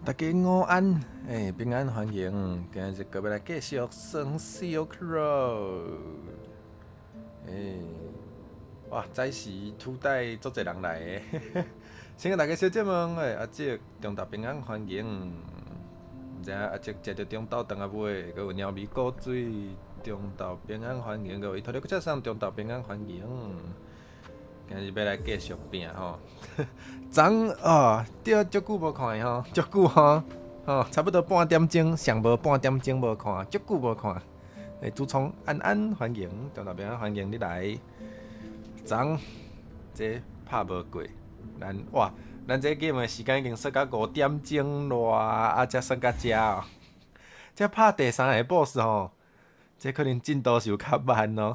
大家午安，欸，平安歡迎，今日閣欲來繼續耍 Silk Road。欸，哇，早時拄帶足濟人來的，先共大家小姐問，欸，阿叔中晝平安歡迎，毋知影阿叔食著中晝頓仔未？閣有鳥味古水，中晝平安歡迎，閣有伊托力國送中晝平安歡迎。今日欲來繼續拼吼，昨哦，對，足久無看伊吼，足久吼，吼，差不多半點鐘，上無半點鐘無看，足久無看。欸，主創安安歡迎，中晝平安歡迎你來。昨這拍無過，咱哇，咱這 game 的時間已經算到5點鐘賴，啊，才算到遮哦。這拍第三个 boss 吼，這可能進度是有較慢哦。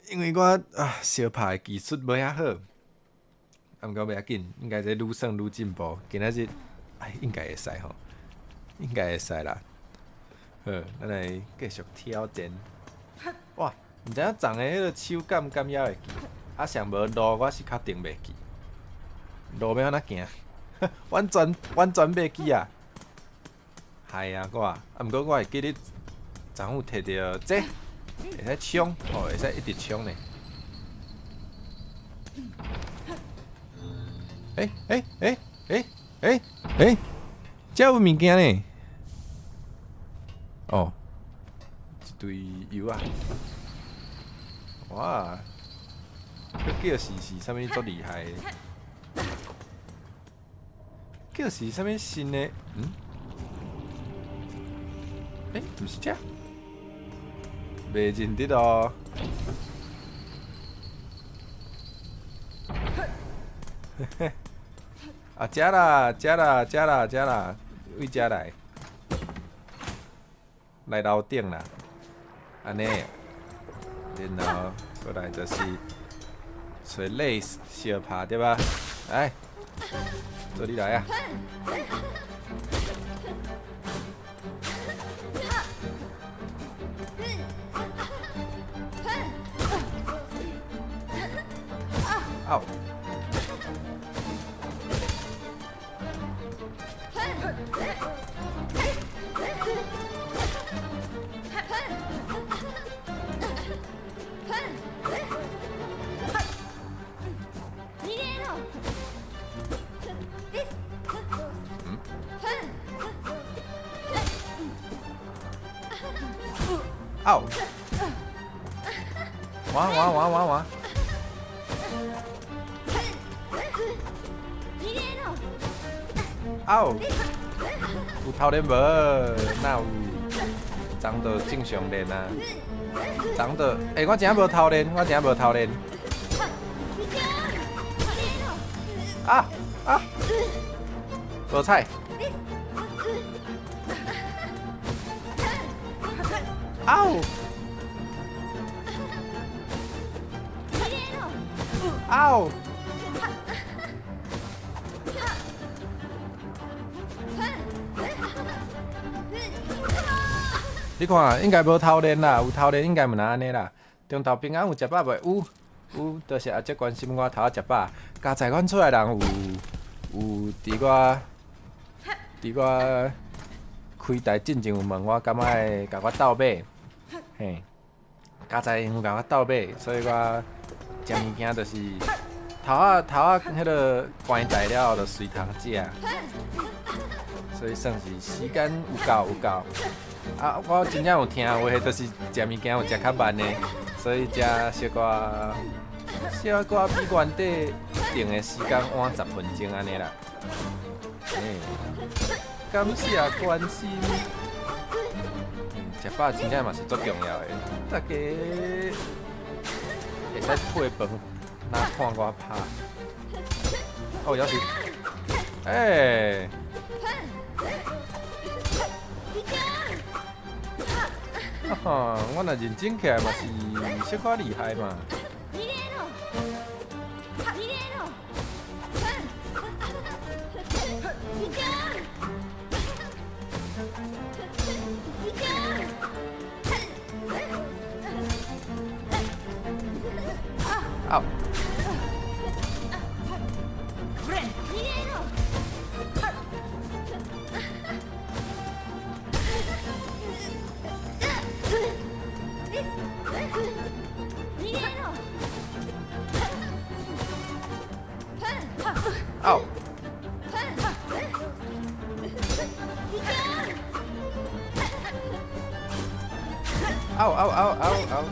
因為我啊，相拍的技術無遐好，啊，毋過袂要緊，應該這愈耍愈進步。今仔日哎，應該會使吼，應該會使啦。好，咱來繼續挑戰。哇，毋知影昨的彼個手感敢猶會記？啊，上無路我是確定袂記。路欲按怎行？完全完全袂記啊！害啊我，啊，毋過我會記得昨有提著這。會使衝，哦，會使一直衝呢。欸欸欸欸欸欸，遮有物件呢。哦，一堆油啊！哇，這叫是是啥物足厲害的？叫是啥物新的？嗯？欸，毋是這？袂認得哦。嘿嘿，啊，遮啦，遮啦，遮啦，遮啦，對遮來，來樓頂啦，按呢，然後過來就是揣 lace 相拍對吧？來，做你來啊！嗷！嗷！哇哇哇哇哇！嗷！有頭練無？哪有？昨就正常練啊。昨就，欸，我真正無偷練，我真正無偷練。啊啊！無彩。嗷！嗷！你看，應該無偷練啦，有偷練應該毋若按呢啦。中晝平安有食飽袂？有，有，多謝阿叔關心我，頭仔食飽。佳哉阮厝的人有有佇我佇我開台進前有問我敢愛共我鬥買，嘿，佳哉𪜶有共我鬥買，所以我食物件就是頭仔頭仔彼个關台了後就隨通食，所以算是時間有夠有夠。啊，我真正有聽有的，就是食物件有食較慢的，所以才小可小可比原底定的時間晚10分鐘按呢啦。欸，感謝關心。食飽真正嘛是足重要的，大家會使配飯，若看我拍。哦，猶是，欸。哈哈，我若認真起來嘛是小可厲害嘛。嗷！嗷嗷嗷！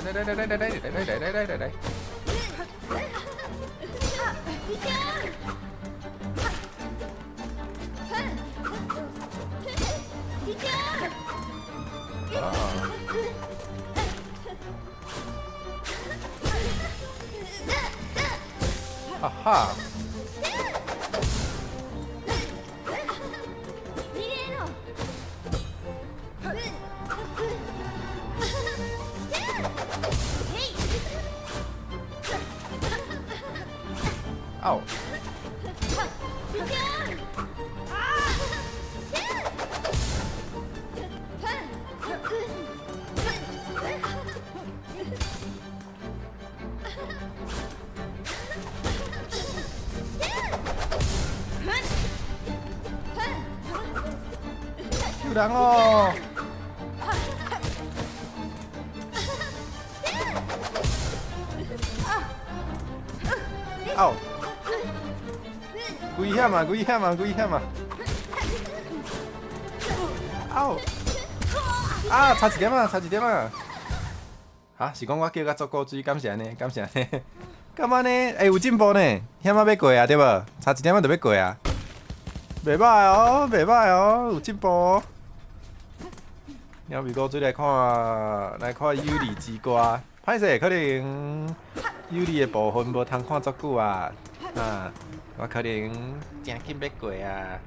来来来来来来来来来来来来！啊！哈哈！嗷！救人哦！嗷！危险啊！危险啊！危险啊！嗷！啊！差一点啊！差一点啊！哈，是讲我叫甲足古锥，敢是按呢？敢是按呢？敢按呢？欸，有进步呢，险仔欲过啊，对无？差一点仔就欲过啊！袂䆀哦，袂䆀哦，有进步哦。鸟尾古锥来看，来看《幽灵之歌》。歹势，可能有利的部分无通看足久啊，啊，我可能誠緊欲過啊。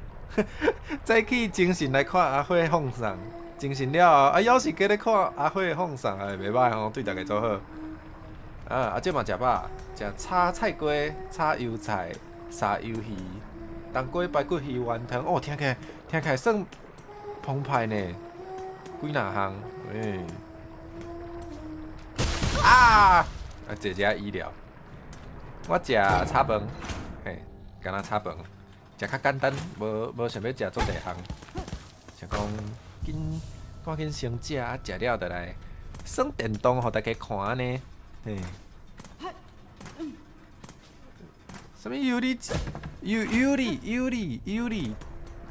早起精神來看阿火放送，精神了後，啊，猶是閣咧看阿火放送，哎，袂䆀吼，對大家做好。啊，啊，這嘛食飽，食炒菜瓜、炒油菜、沙魷魚、冬瓜排骨魚丸湯。哦，聽起來算澎湃呢，幾若項，欸。啊！啊，坐遮醫療。我食炒飯，嘿，敢若炒飯，食較簡單，無想欲食足濟項。想講緊趕緊先食，啊食了就來耍電動，予大家看按呢，嘿。啥物尤里尤尤里尤里尤里，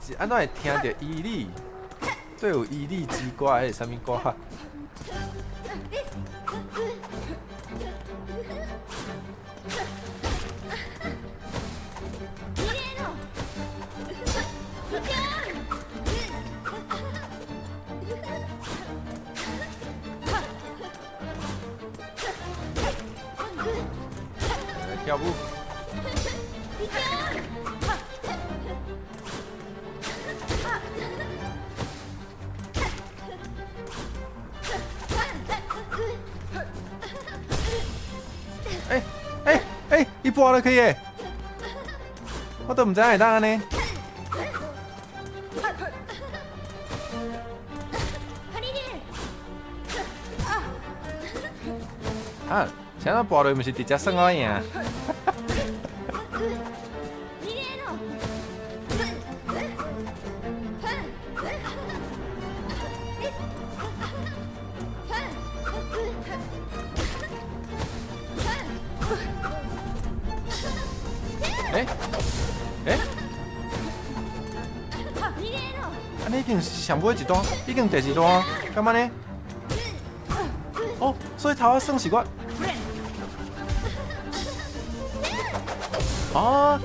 是按怎會聽著伊里？對有伊里之歌，彼是啥物歌？來跳舞。欸欸欸！伊跋落去的，我都毋知影會當按呢。啊，啥人跋落毋是直接算我贏？欸欸，按呢已經是上尾一段，已經第二段，敢按呢？哦，所以頭仔算是我。哦，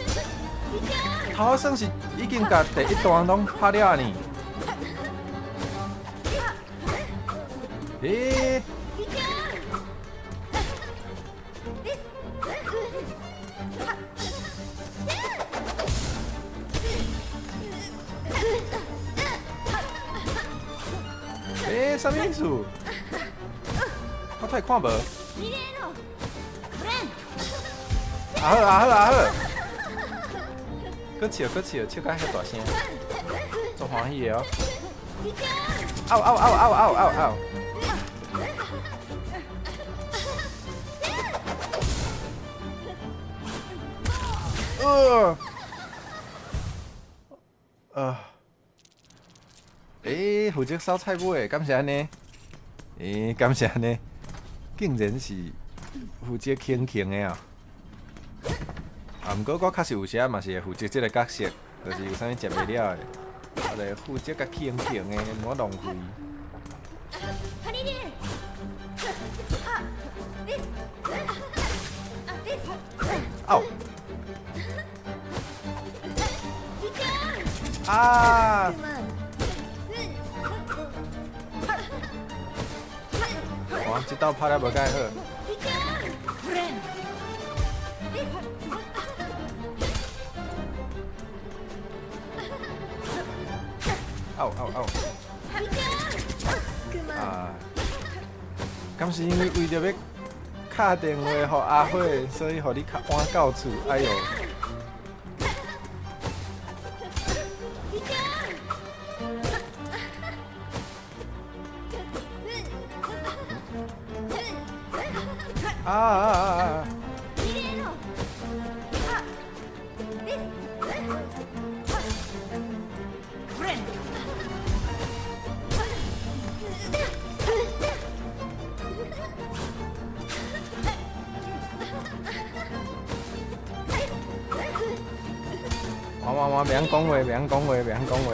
頭仔算是已經共第一段攏拍了呢。欸？欸，啥物意思？我太看無。啊好啊好啊好，閣笑閣笑，笑甲遐大聲，足歡喜的哦。嗷嗷嗷嗷嗷嗷嗷！欸，負責掃菜尾的，敢是按呢？欸，敢是按呢？竟然是負責輕輕的啊！啊，毋過我確實有時仔嘛是會負責這个角色，就是有啥物食袂了的，我就負責共清清的，莫浪費。ハリリュあですあです哦！啊！哇，這道拍得無蓋好。嗷嗷嗷！啊！敢是因為為著欲敲電話予阿火，所以予你較晚到厝？哎喲！啊啊啊啊！哇哇哇！袂曉講話，袂曉講話，袂曉講話。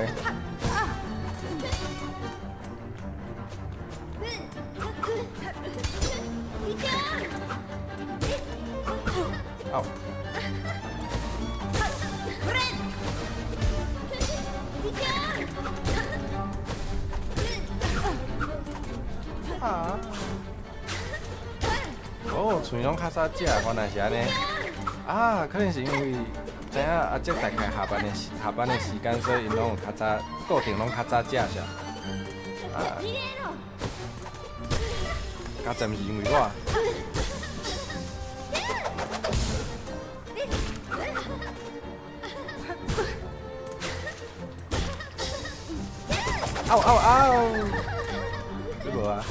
哦。啊！哦，厝攏較早食，原來是按呢。啊，可能是因為知影阿叔大概下班的時間，所以𪜶攏有較早固定攏較早食啥。啊，敢真毋是因為我。嗷嗷嗷！這無啊？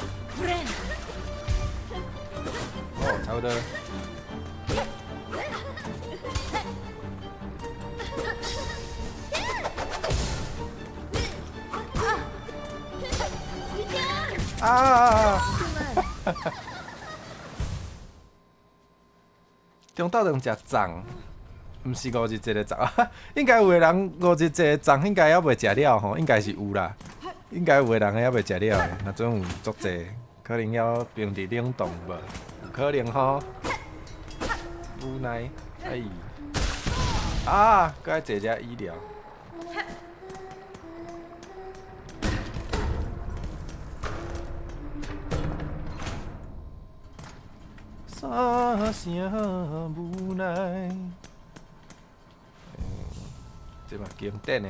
哦，差不多。啊！中晝頓食粽，毋是五日節的粽啊。應該有的人五日節的粽應該猶未食了吼，應該是有啦。應該有的人猶未食了的，若準有足濟，可能猶冰佇冷凍無？有可能吼。無奈，哎，啊，閣愛坐遮醫療。啥聲無奈？這嘛經典的。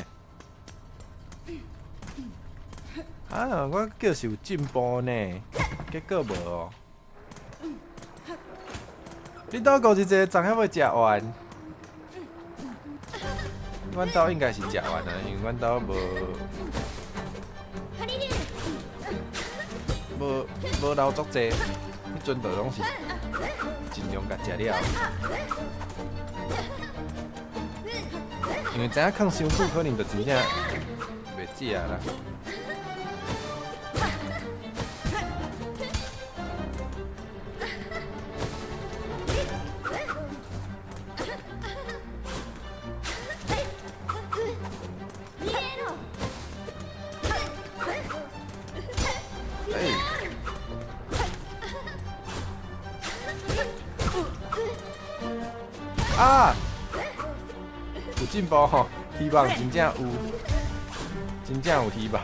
啊，我叫是有進步呢，結果無哦。你兜五日節粽還未食完？阮兜應該是食完啊，因為阮兜無留足濟，彼陣就攏是盡量共食了。因為知影囥傷久，可能就真正袂食啦。欸啊！有進步吼，希望真正有，真正有希望。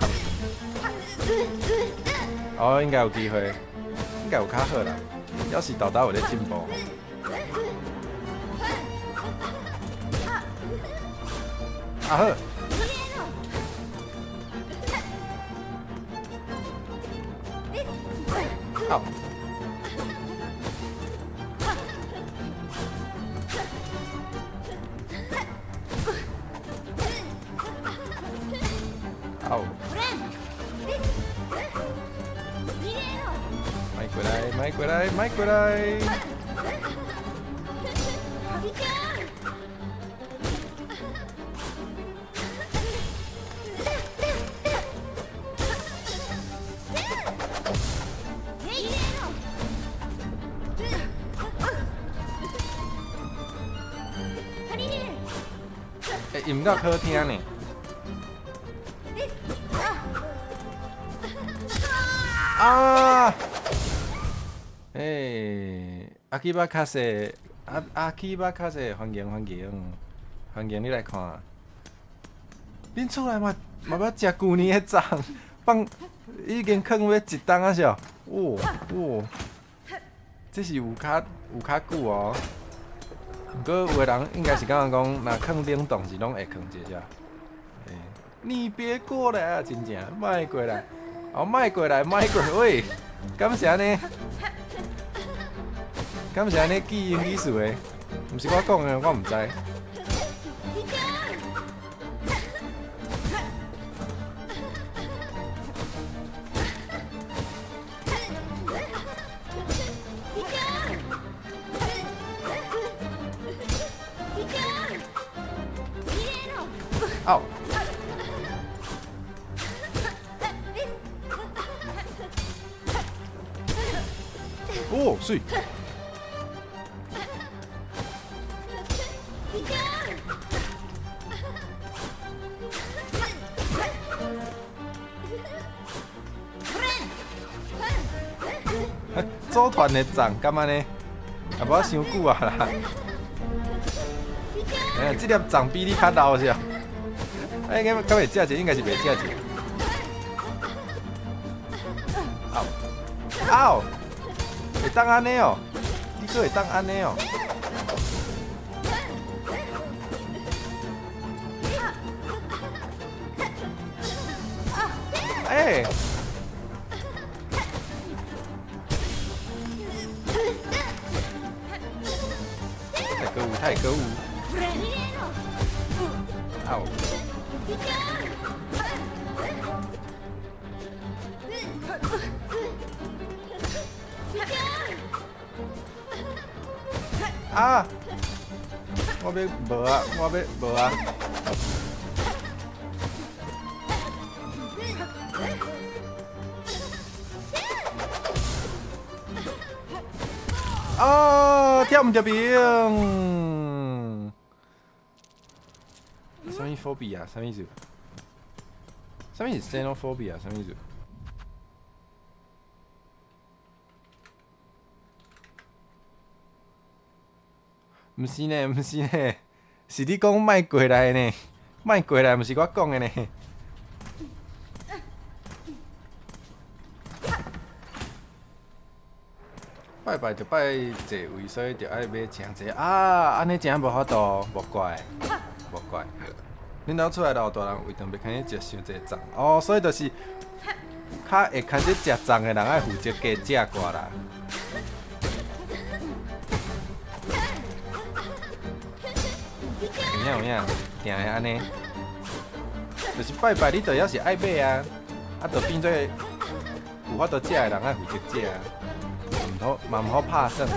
哦，應該有機會，應該有較好啦。猶是沓沓有咧進步。啊好。好。好。莫過來，莫過來，莫過來。欸，因真够好听呢。啊！欸，阿基巴卡西，阿阿基巴卡西，歡迎歡迎歡迎你來看。恁厝內嘛嘛捌食舊年的粽，放已經囥欲一冬啊是哦。哦哦，這是有較久哦。毋過有的人應該是感覺講，若囥冷凍是攏會囥一下。欸，你別過來啊！真正莫過來，哦，莫過來，莫過來，喂，敢是按呢？敢是按呢記英語詞的？毋是我講的，我毋知。哦。哦，媠。組團的粽，敢按呢？也無傷久啊啦。欸，這粒粽比你較老是啊？哎，敢敢會食者？應該是袂食者。嗷嗷，會當按呢哦？你閣會當按呢哦？欸！泰歌舞，泰歌舞。嗷！啊！我欲無啊！我欲無啊！啊！跳毋著爿。啥物 phobia？啥物意思？啥物是 xenophobia？啥物意思？毋是呢，毋是呢，是你講莫過來呢，莫過來，毋是我講的呢。拜拜就拜濟位，所以就愛買誠濟啊！按呢真無法度，無怪，無怪。恁兜厝內老大人為著袂堪得食傷濟粽哦，所以就是較會堪得食粽的人愛負責加食寡啦。有影有影，定會按呢，就是拜拜，你就猶是愛買啊，啊，就變做有法度食的人愛負責食啊，毋好嘛毋好拍算。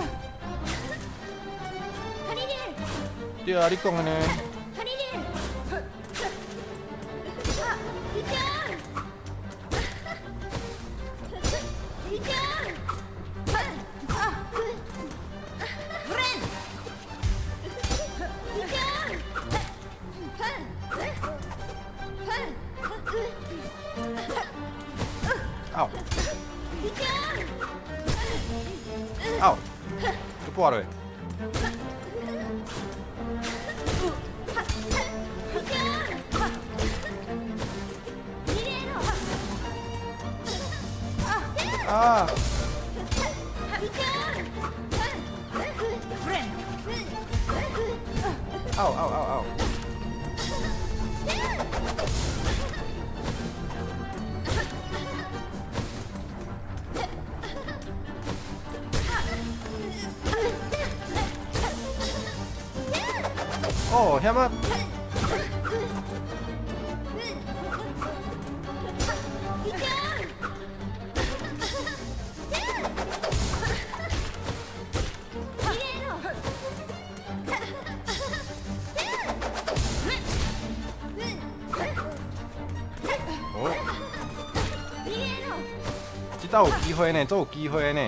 對啊，你講的呢？嗷！嗷！閣跋落。啊！嗷嗷嗷嗷！哦，遐麼？哦，這道有機會呢，這有機會呢。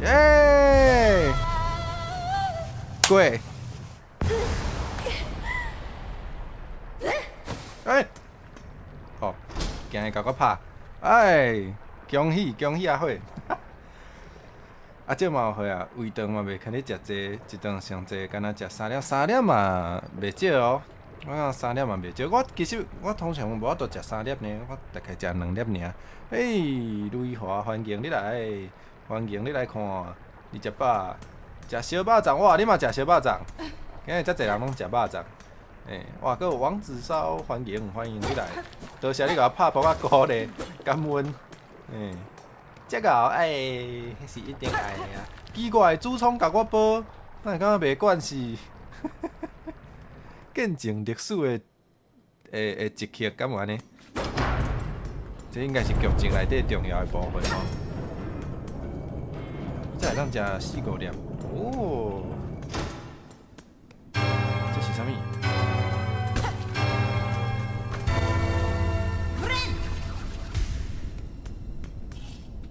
耶！過。欸，好，驚伊共我拍，哎，恭喜恭喜阿火！啊，這嘛有好啊，胃腸嘛袂堪你食濟，一頓上濟，敢若食三粒，三粒嘛袂少哦。我感覺三粒嘛袂少，我其實我通常無法度食三粒呢，我大概食兩粒爾。欸，雷華歡迎你來，歡迎你來看，20百，食燒肉粽，哇，你嘛食燒肉粽？今日遮濟人攏食肉粽。欸，哇，閣有王子燒，歡迎歡迎你來，多謝你共我拍噗仔鼓勵，感恩。欸，這個哎，彼是一定愛的啊。奇怪，主創共我報，哪會感覺袂慣勢？見證歷史的的的一刻，敢有按呢？這應該是劇情內底重要的部分吼。這會當食四五粒，哦，這是啥物？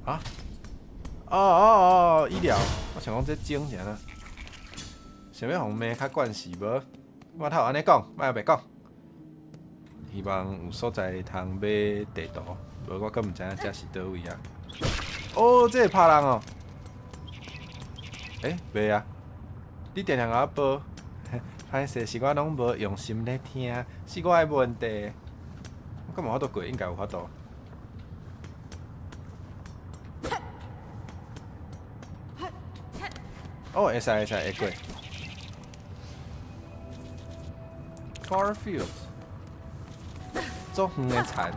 啊？哦哦哦！醫療，我想講這種是按怎？想欲予罵較慣勢無？我頭按呢講，莫白講。希望有所在通買地圖，無我閣毋知影這是佗位啊。哦，這會拍人哦。欸，袂啊！你定定共我報，歹勢是我攏無用心咧聽，是我的問題。我敢有法度過？應該有法度。哦，會使會使會過。Garfield，足遠的田，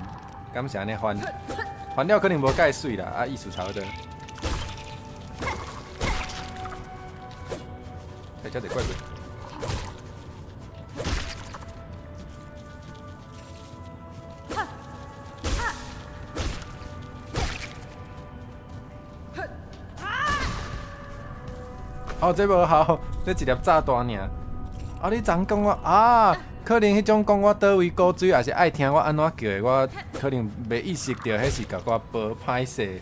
敢是按呢翻？翻了可能無蓋媠啦，啊，意思差不多。欸，遮濟怪物。哦，這無效，這一粒炸彈爾。啊，你昨講我啊，可能彼種講我佗位古錐，抑是愛聽我按怎叫的，我可能袂意識著，彼是共我報歹勢，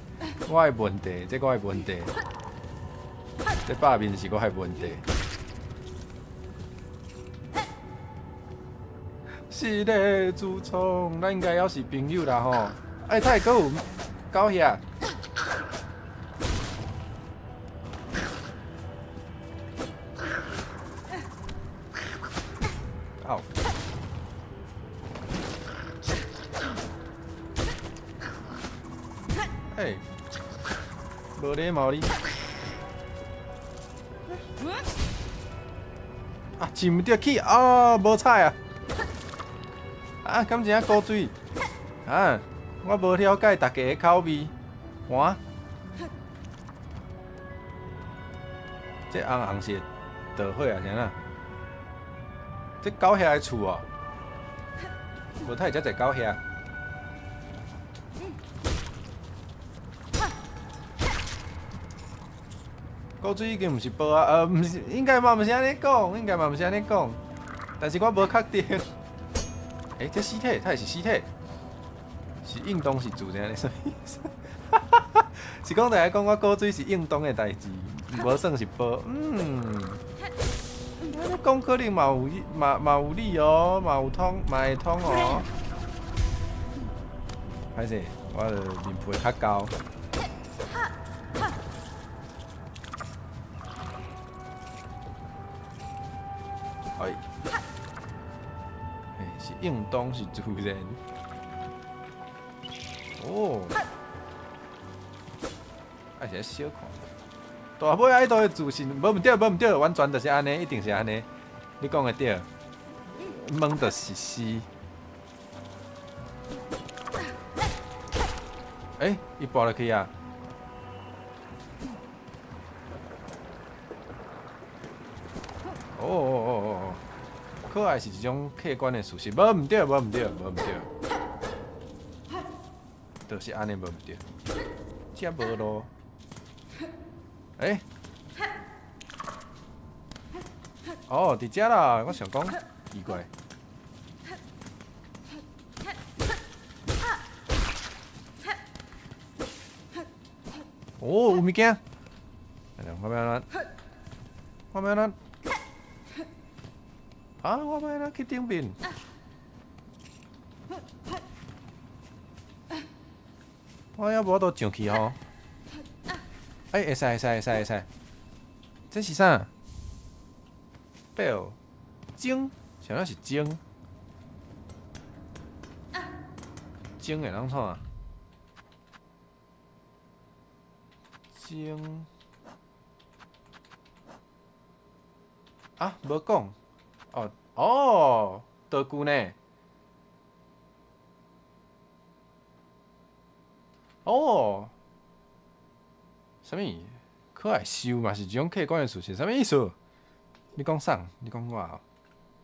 我的問題，這我的問題，這罷免是我的問題。是咧，主創，咱應該猶是朋友啦吼。欸，他會閣有狗遐？哦。欸，無禮貌你！啊，飼毋著去啊，無彩啊！啊，敢真正古錐？啊，我無了解大家的口味，哇！這紅紅是著火啊，是按怎？這狗遐的厝哦，無太會遮濟狗遐。古錐已經毋是報啊，毋是，應該嘛毋是按呢講，應該嘛毋是按呢講，但是我無確定。欸，這屍體，它會是屍體？是應當是自然的，啥物意思？是講大家講我古錐是應當的代誌，無算是報。嗯，按呢講可能嘛有嘛嘛有理哦，嘛有通，嘛會通哦。歹勢，我著面皮較厚。哎，欸，是應當是自然。哦，啊是小看，大尾仔彼度的自信，無毋對，無毋對，完全就是按呢，一定是按呢。你講的對，問就是是。欸，伊跋落去啊！哦哦哦哦哦，可愛是一種客觀的事實，無毋對，無毋對，無毋對，就是按呢無毋對，遮無路。欸？哦，佇遮啦，我想講奇怪。哦，有物件。來，我欲按怎？我欲按怎？啊，我欲按怎去頂面？我猶無法度上去吼。欸，會使會使會使會使。這是啥？表鐘，啥物是鐘？鐘會當創啊？鐘啊，無講。哦哦，道具呢？哦，啥物？可愛獸嘛是一種客觀的事實，啥物意思？你講啥？你講我哦。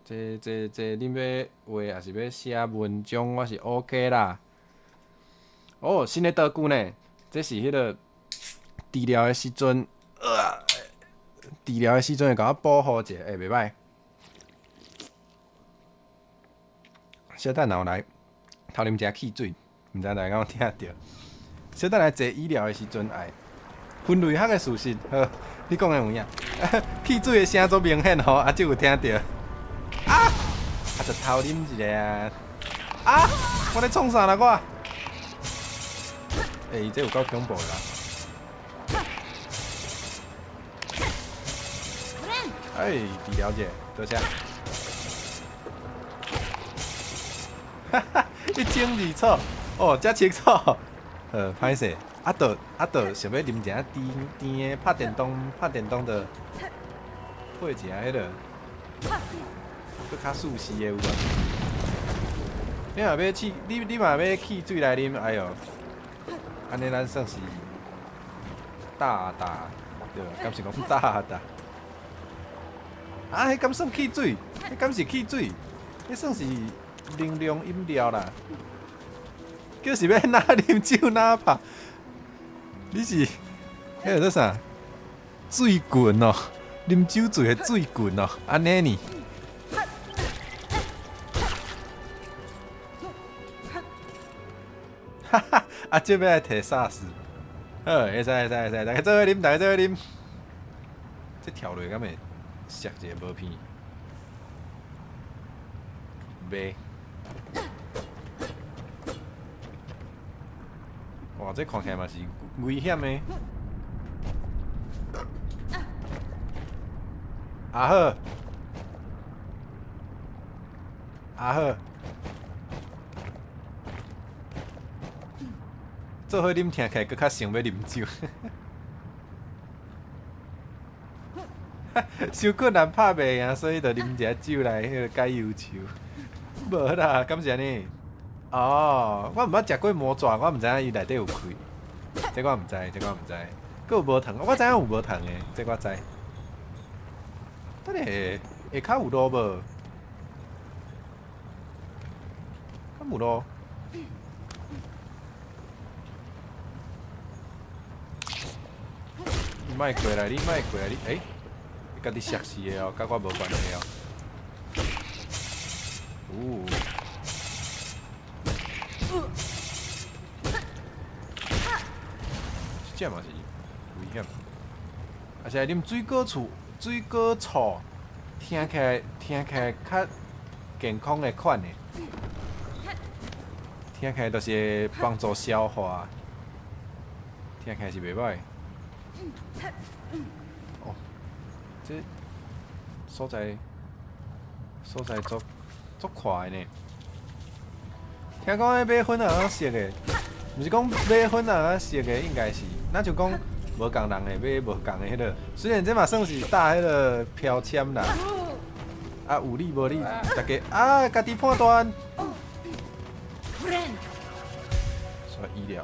這這這，恁欲畫抑是欲寫文章，我是 OK 啦。哦，新的道具呢？這是彼个治療的時陣，治療的時陣會共我保護者，欸，袂䆀。小等下我來偷啉一下汽水，毋知大家敢有聽著？小等下坐醫療的時陣愛分類學的事實，好，你講的有影。汽水的聲足明顯吼，阿叔有聽著。啊！啊，就偷啉一下啊！啊！我咧創啥啦我？欸，這有夠恐怖的啦！哎，治療者，多謝。哈哈，一清二楚，哦，遮清楚。好，歹勢，啊，就啊，就想欲啉一下甜甜的，拍電動，拍電動就配一下彼个，閣較舒適的有無？你若欲試，你嘛欲汽水來啉，哎喲，按呢咱算是大大，對，敢是講大大？啊，彼敢算汽水？彼敢是汽水？彼算是能量飲料啦。叫是欲哪啉酒哪拍？你是彼个做啥？醉棍哦，啉酒醉的醉棍哦，按呢呢？哈哈，阿叔欲來提啥事？好，會使會使會使，大家做伙啉，大家做伙啉。這跳落敢會摔一个無片？袂。哇，這看起來嘛是危險的。阿好，阿好，做伙啉聽起來閣較想欲啉酒。傷困難拍袂贏，所以就啉一下酒來彼个解憂愁。無啦，敢是按呢？哦，我毋捌食過魔爪，我毋知影伊內底有開。這我毋知，這我毋知。閣有無糖，我知影有無糖的，這我知。等下下跤有路無？敢有路？你莫過來，你莫過來，你欸，你家己熟似的哦，佮我無關係哦。哦。這嘛是危險。啊是愛啉水果醋、水果醋，聽起來較健康的款的，聽起來就是會幫助消化，聽起來是袂䆀。哦，這所在所在足足快呢。聽講彼買粉仔通熟的，毋是講買粉仔通熟的，應該是，若像講無仝人的買無仝的彼个，雖然這嘛算是搭彼个標籤啦。啊，有理無理，大家啊，家己判斷。煞醫療。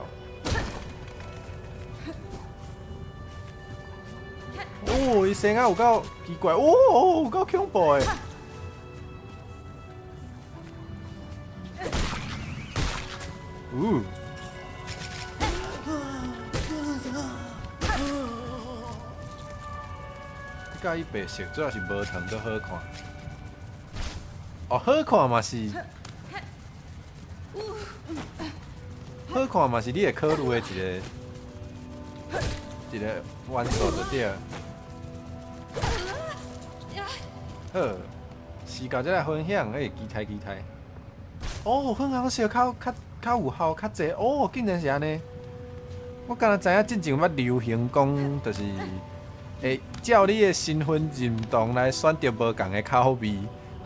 哦，伊聲仔有夠奇怪，哦，有夠恐怖的。哦。你佮伊白色，主要是無糖閣好看。哦，好看嘛是，好看嘛是你會考慮的一个一個元素就對。好，時到才來分享，欸，期待期待。哦，粉紅色較較較有效，較濟哦，竟然是按呢。我敢若知影進前捌流行講，就是會照你的身份認同來選擇無仝的口味。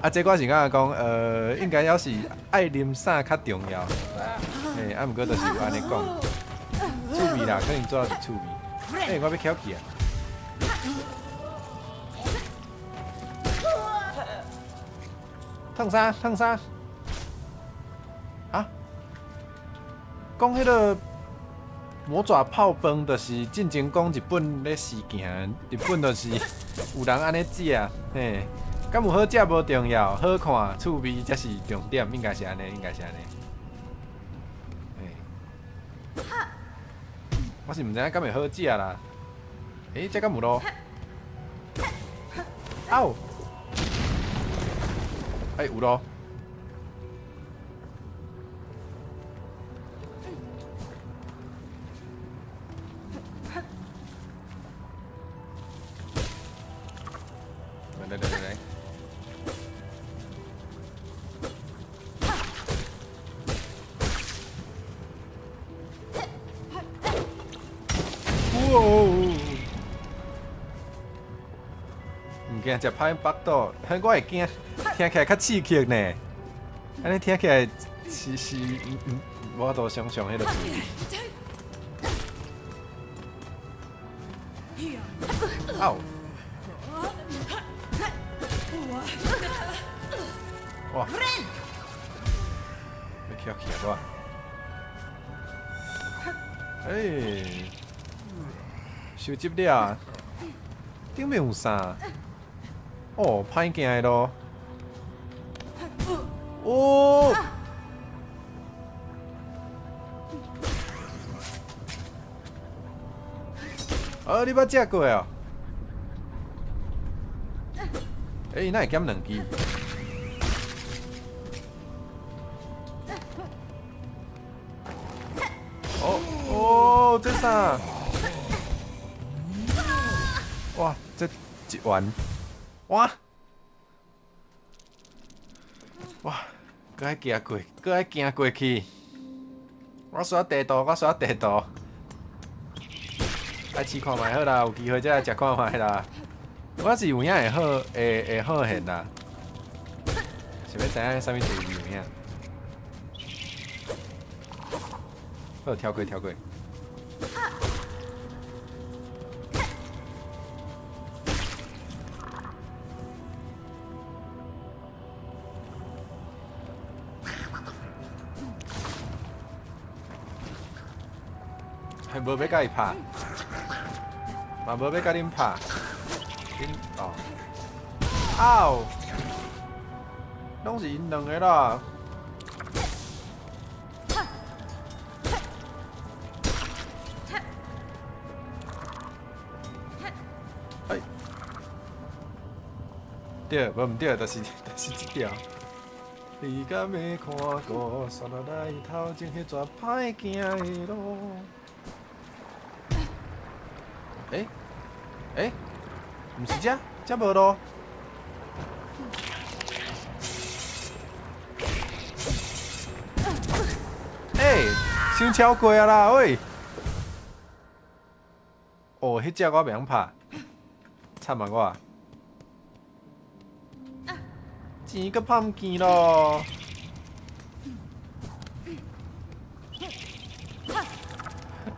啊，這我是感覺講，應該猶是愛啉啥較重要。嘿，啊，毋過就是有按呢講，趣味啦，可能主要是趣味。欸，我欲翹起啊！燙啥？燙啥？啊？講彼个魔爪泡飯，就是進前講日本咧事件，日本就是有人按呢食，嘿，敢有好食無重要，好看、趣味才是重點，應該是按呢，應該是按呢。嘿，我是毋知影敢會好食啦。欸，這敢有路？嗷！欸，有路。來來來來。哇！毋驚食歹腹肚，我會驚，聽起來較刺激呢。按呢聽起來是是，無法度想像彼个滋味。嗷！哇！欲翘起來我。欸，收集了，頂面有啥？哦，歹行的路。哦！啊，你捌食過哦？欸，伊哪會減兩支？哦哦，這啥？哇，這一丸，哇！哇，閣愛行過，閣愛行過去。我需要地圖，我需要地圖。來試看覓好啦，有機會再來食看覓啦。我是有影會好，會會好現啦。想欲知影啥物滋味有影？好，跳過跳過。還無欲共伊拍，嘛無欲共恁拍，恁哦，嗷，攏是𪜶兩个啦。哎，對，無毋對，就是這條。你敢會看過煞落來頭前彼逝歹行的路？欸欸，毋是這，這無路。欸，傷超過啊啦，喂！哦，彼隻我袂曉拍，慘啊我！錢閣拍毋見咯！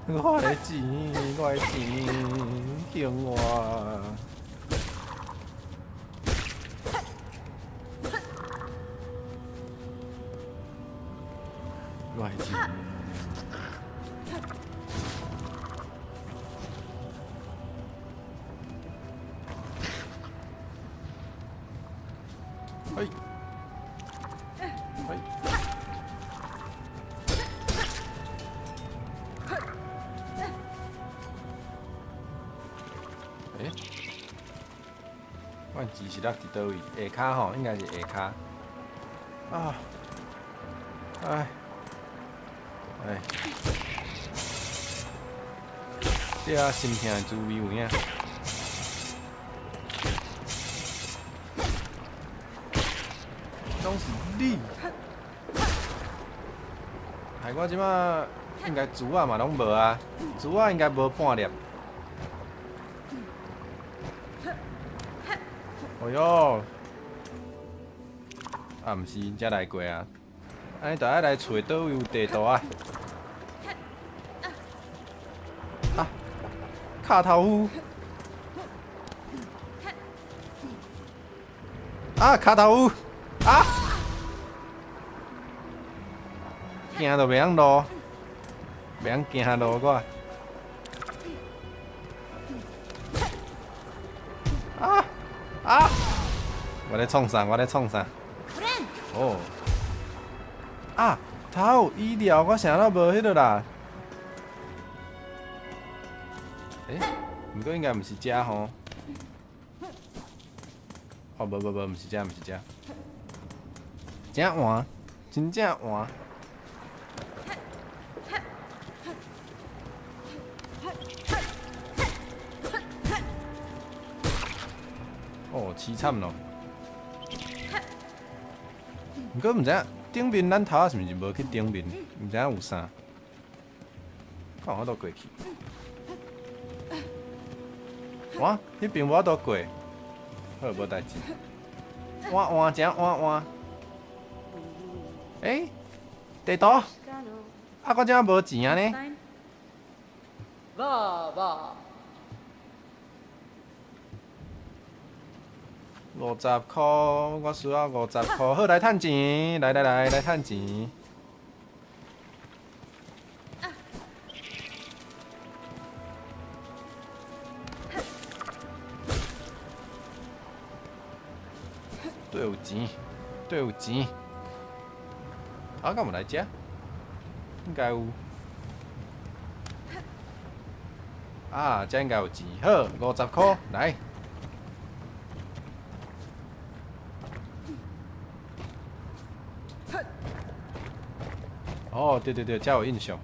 我的錢，我的錢，還我！我的錢。哎，哎。欸？我錢是落佇佗位？下跤吼，應該是下跤。啊！哎！哎！這啊心疼的滋味有影。攏是你。害我這馬應該珠仔嘛攏無啊，珠仔應該無半粒。哦喲，啊，毋是𪜶遮來過啊，按呢著愛來揣佗位有地圖啊。啊，跤頭夫。啊，跤頭夫。啊！行都袂曉路，袂曉行路我。啊啊！我咧創啥？我咧創啥？哦。啊！頭醫療我啥都無彼個啦。欸，毋過應該毋是遮吼。哦，無無無，毋是遮，毋是遮。真換，真正換。哦，凄慘咯！毋過毋知影頂面咱頭仔是毋是無去頂面？毋知影有啥，看有法度過去。哇，彼邊無法度過，好，無代誌。換換，正換換。欸，地圖，啊，我這無錢啊呢？哇 50箍，我需要50箍。好，來趁錢，來來來，來趁錢。對有錢，對有錢。啊，敢有來遮？應該有。啊，遮應該有錢。好，50箍，來。哦，對對對，遮有印象。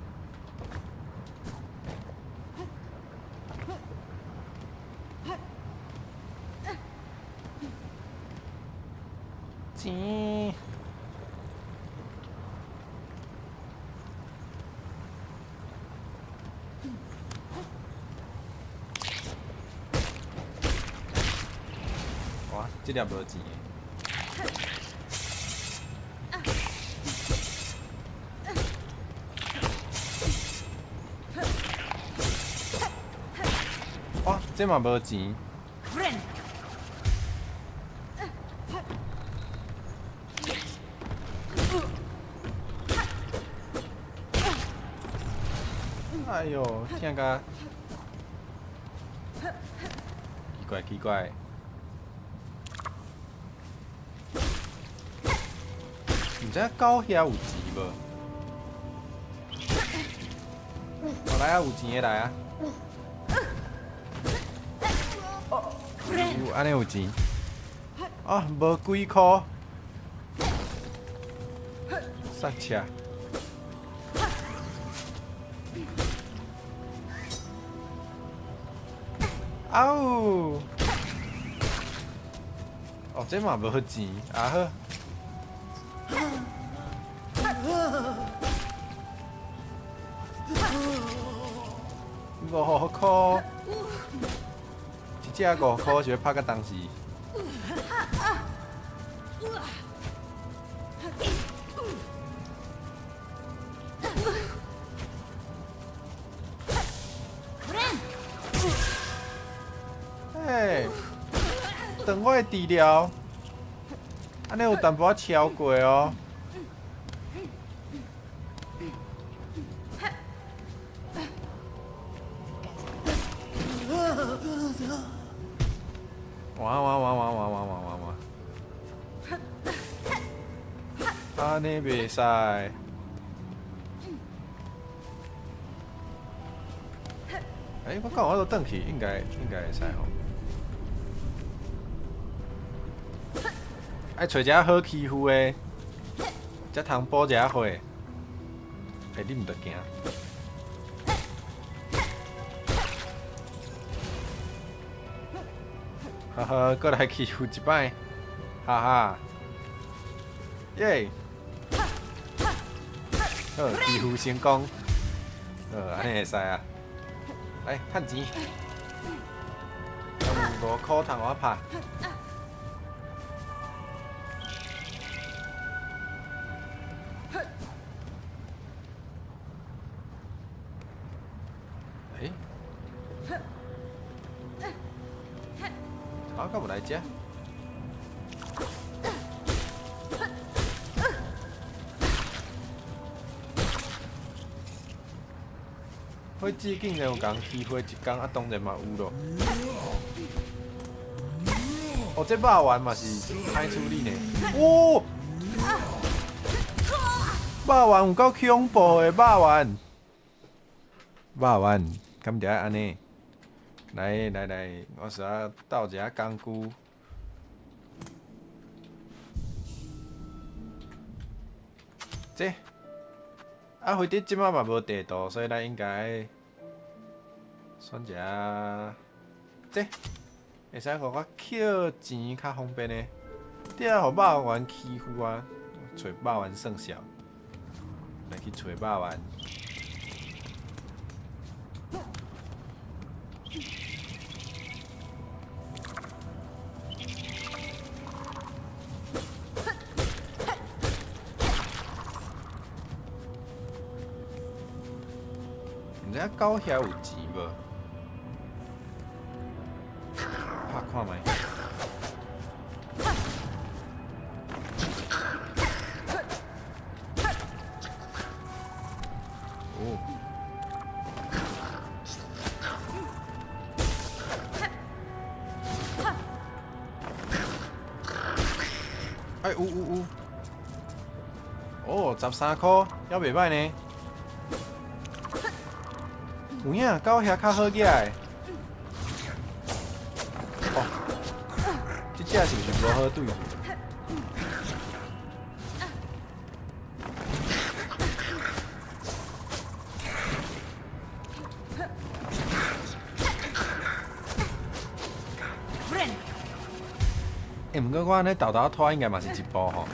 錢。哇，這粒無錢。哇，這嘛無錢。哎喲，疼甲奇怪奇怪。毋知影狗遐有錢無？哦，來啊，有錢的來啊！有按呢有錢。啊，無幾箍。剎車。嗷！哦，這嘛無錢，啊好。5箍，一隻5箍是欲拍到當時。欸，斷我的治療，按呢有淡薄仔超過哦。哇哇哇哇哇哇哇哇哇！按呢袂使。欸，我敢有法度轉去，應該會使吼。愛揣一個好欺負的，才通補一下血。欸，你毋著驚。呵呵，閣來欺負一擺，哈哈。耶！好，欺負成功。好，按呢會使啊。來，趁錢。有5箍通我拍。欸？啊，敢有來遮？火子竟然有共欺負一工，啊，當然嘛有咯。哦，這肉丸嘛是歹處理呢。哦，肉丸有夠恐怖的肉丸，肉丸，敢著愛按呢？來來來，我是愛鬥一下工具。這。啊，飛碟這擺嘛無地圖，所以咱應該選擇這，會使予我抾錢較方便呢。對啊，予肉丸欺負啊，揣肉丸算數，來去揣肉丸。毋知影狗遐有錢無？拍看覓。哦。哎，有有有。哦，13箍，猶袂䆀呢。有影，狗遐較好舉的。哦，這隻是毋是無好對付？欸，毋過我按呢沓沓拖，應該嘛是一步吼。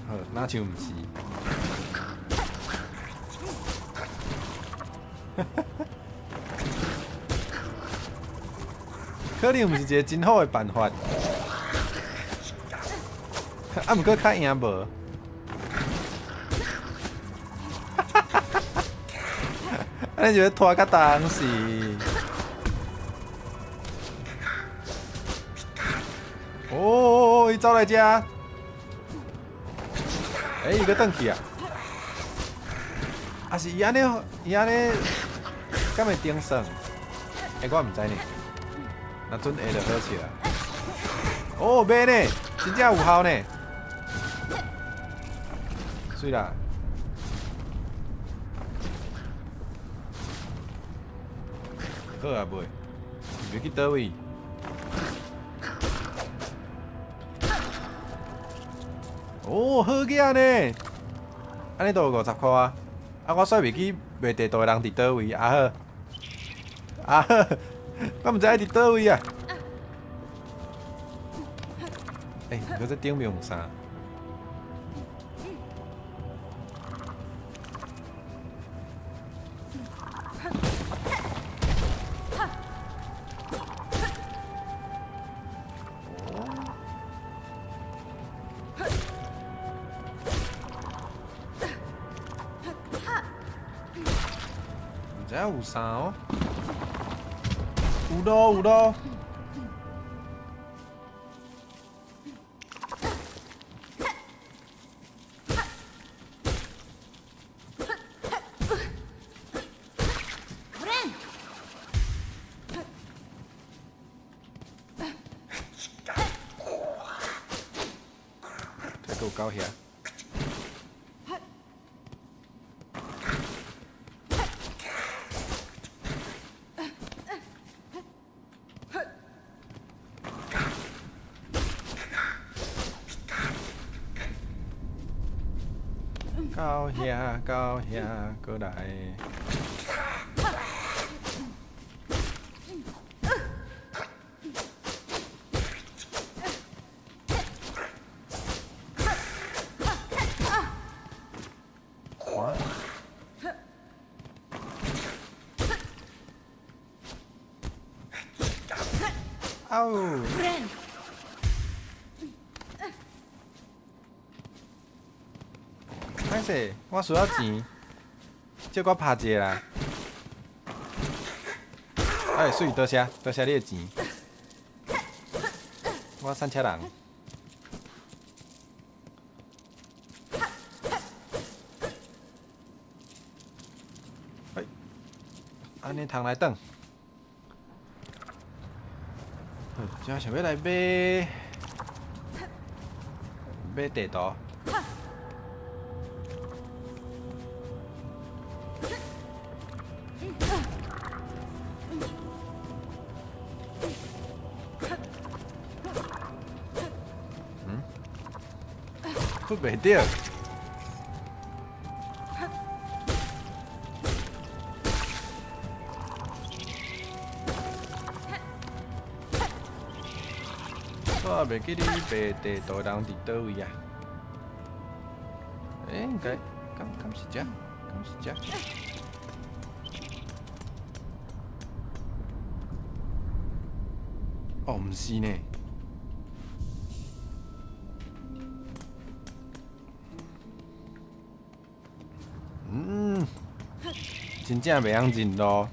好，若像毋是。可能毋是一個真好的辦法。啊，毋過較贏無。按呢就欲拖較當時。哦，伊走來遮。欸，伊閣轉去啊？啊是伊按呢，伊按呢，敢會頂算？欸，我毋知呢。若準會就好笑啊！哦，袂呢，真正有效呢。媠啦！好啊袂？欲去佗位？哦，好額呢！按呢都有50箍啊！啊，我煞袂記賣地圖的人佇佗位，啊好，啊好，我毋知影佇佗位啊！欸，毋過這頂面有啥？毋知影有啥哦？有路有路。這閣有狗遐。狗遐，狗遐，過來。嗷！ Bren. 歹勢，我需要錢，借我拍一下啦。哎，媠，多謝，多謝你的錢。我散車人。哎，按呢通來轉。這想欲來買買地圖。嗯？撲袂著。我袂記你賣地圖的人佇佗位啊？欸，應該，敢敢是這？敢是這？哦，毋是呢。嗯，真正袂曉認路。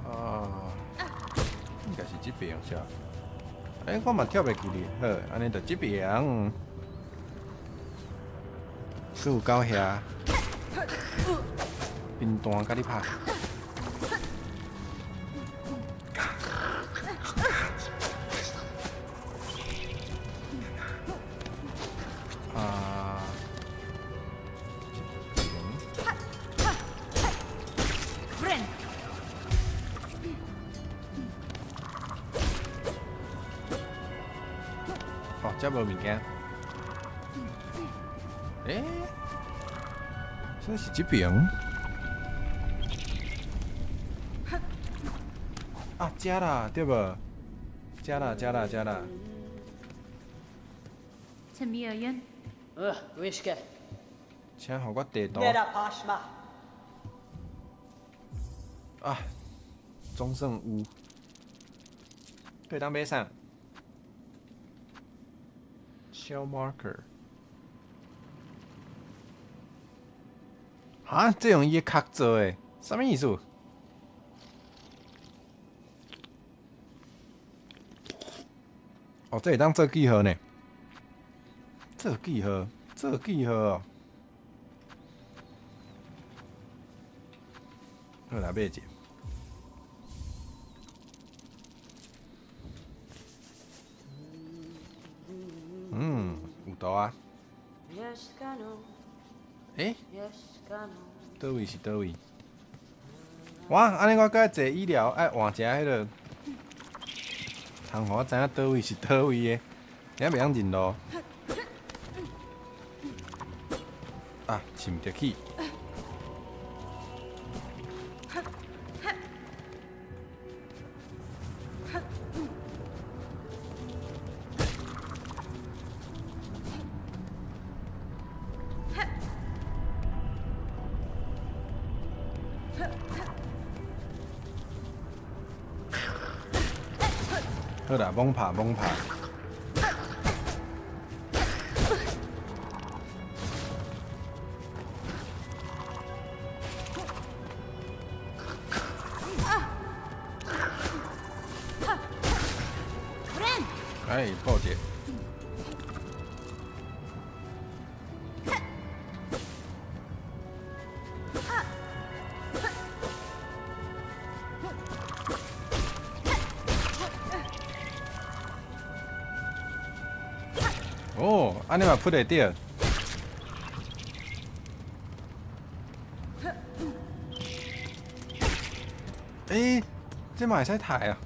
啊，應該是這邊是吧？欸，我嘛跳袂起哩，好，按呢就這邊。閣有狗遐，冰彈共你拍。啊，這邊。 Bren. 哦，這無物件。欸，這是這邊？啊，這啦，對無？這啦，這啦，這啦。 Tamirian. Wishke. 請予我地圖。 Nera Pashma. 啊，總算有。會當買啥？Shell marker。哈，這用伊的殼做的，啥物意思？哦，這會當做記號呢？做記號，做記號哦。好來買一個。嗯，有圖啊。欸？佗位是佗位？哇，按呢我閣愛坐醫療，愛換一下彼个，通予我知影佗位是佗位的，也袂曉認路。啊，飼毋著去。好啦，猛拍猛拍。 Bren. 哎，破解。哦，按呢嘛撲會著。欸，這嘛會使刣啊！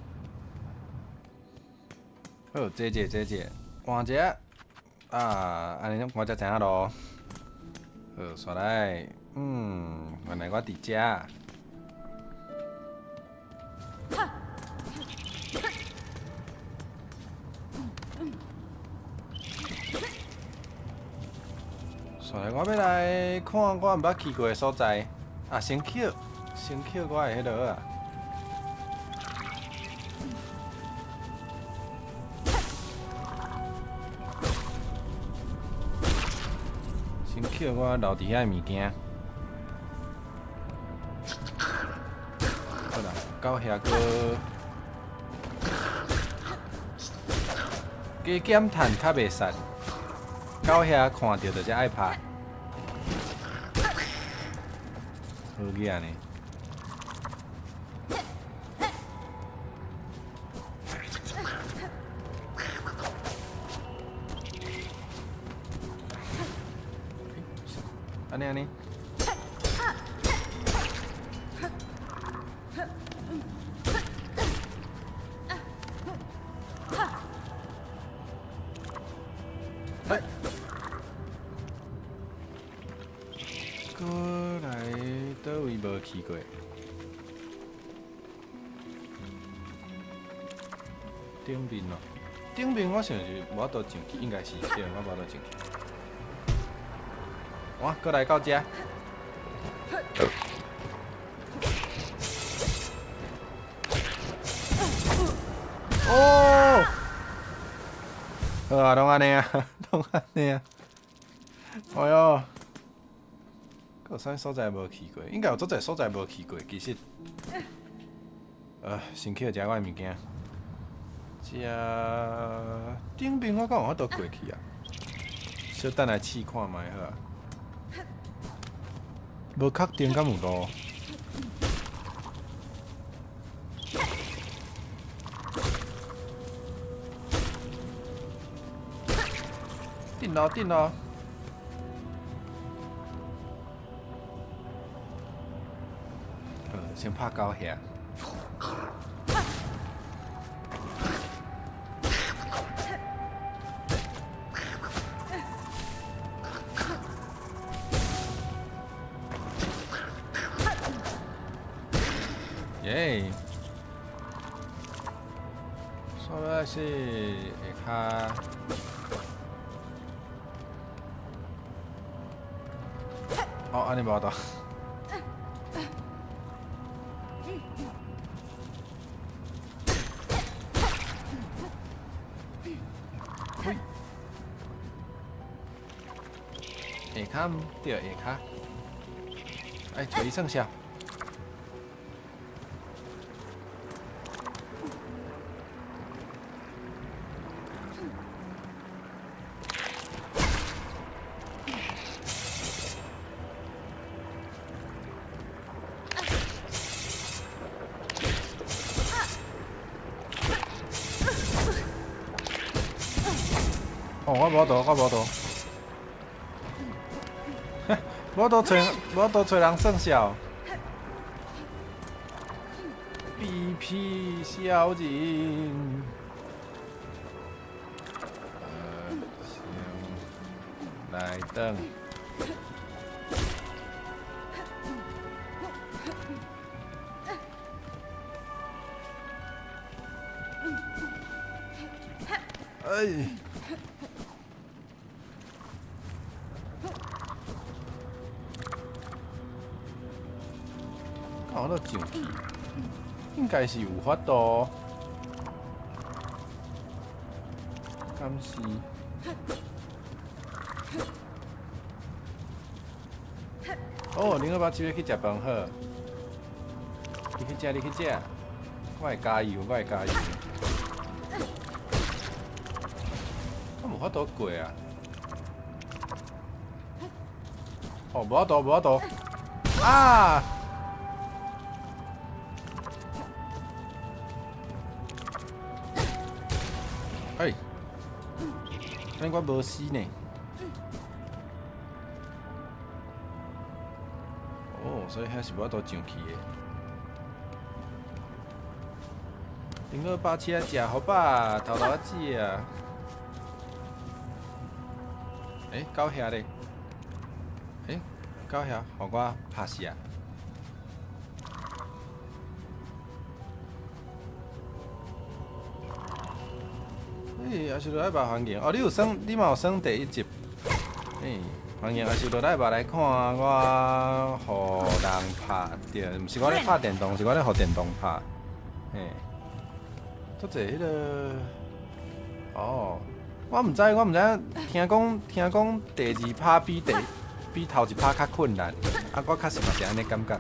好，坐者坐者，換一下啊，按呢我才知影囉。好，煞來，嗯，原來我佇遮。所以我欲來看我毋捌去過的所在。啊，先抾，先抾我的彼落啊。先抾我留佇遐的物件。好啦，到遐閣加減趁較袂散，到遐看著就才愛拍。好額呢。按呢按呢。哎，過來佗位無去過？頂面哦，頂面我想是無法度上去，應該是對，我無法度上去。哇，閣來到遮。哦，好啊，攏按呢啊，攏按呢啊。哎喲，閣有啥物所在無去過？應該有足濟所在無去過，其實。先去食我的物件。遮頂面我敢有法度過去啊？小等來試看覓好啊。無確定敢有路。頂咯頂咯。先拍狗遐。耶！煞來是下跤。哦，按呢無法度。嘿，下跤對，下跤。哎，揣伊算數。哦，我無度，我無度，無度揣，無度揣人算數。BP 小人，先來等。哎。敢有法度上去？應該是有法度。敢是？哦，另外把手去食飯好。你去食，你去食。我會加油，我會加油。我無法度過啊！哦，無法度，無法度。啊！哎，按呢我無死呢。哦，所以遐是無法度上去的。頂個包車食予飽，頭頭仔食。欸，狗遐咧？欸，狗遐，予我拍死啊！欸，抑是落愛別環境。哦，你有耍，你嘛有耍第一集。欸。歡迎阿修羅來吧來看我予人拍著，毋是我咧拍電動，是我咧予電動拍。嘿，足濟彼個，哦，我毋知，我毋知影，聽講第二拍比頭一拍較困難，啊，我確實嘛是按呢感覺。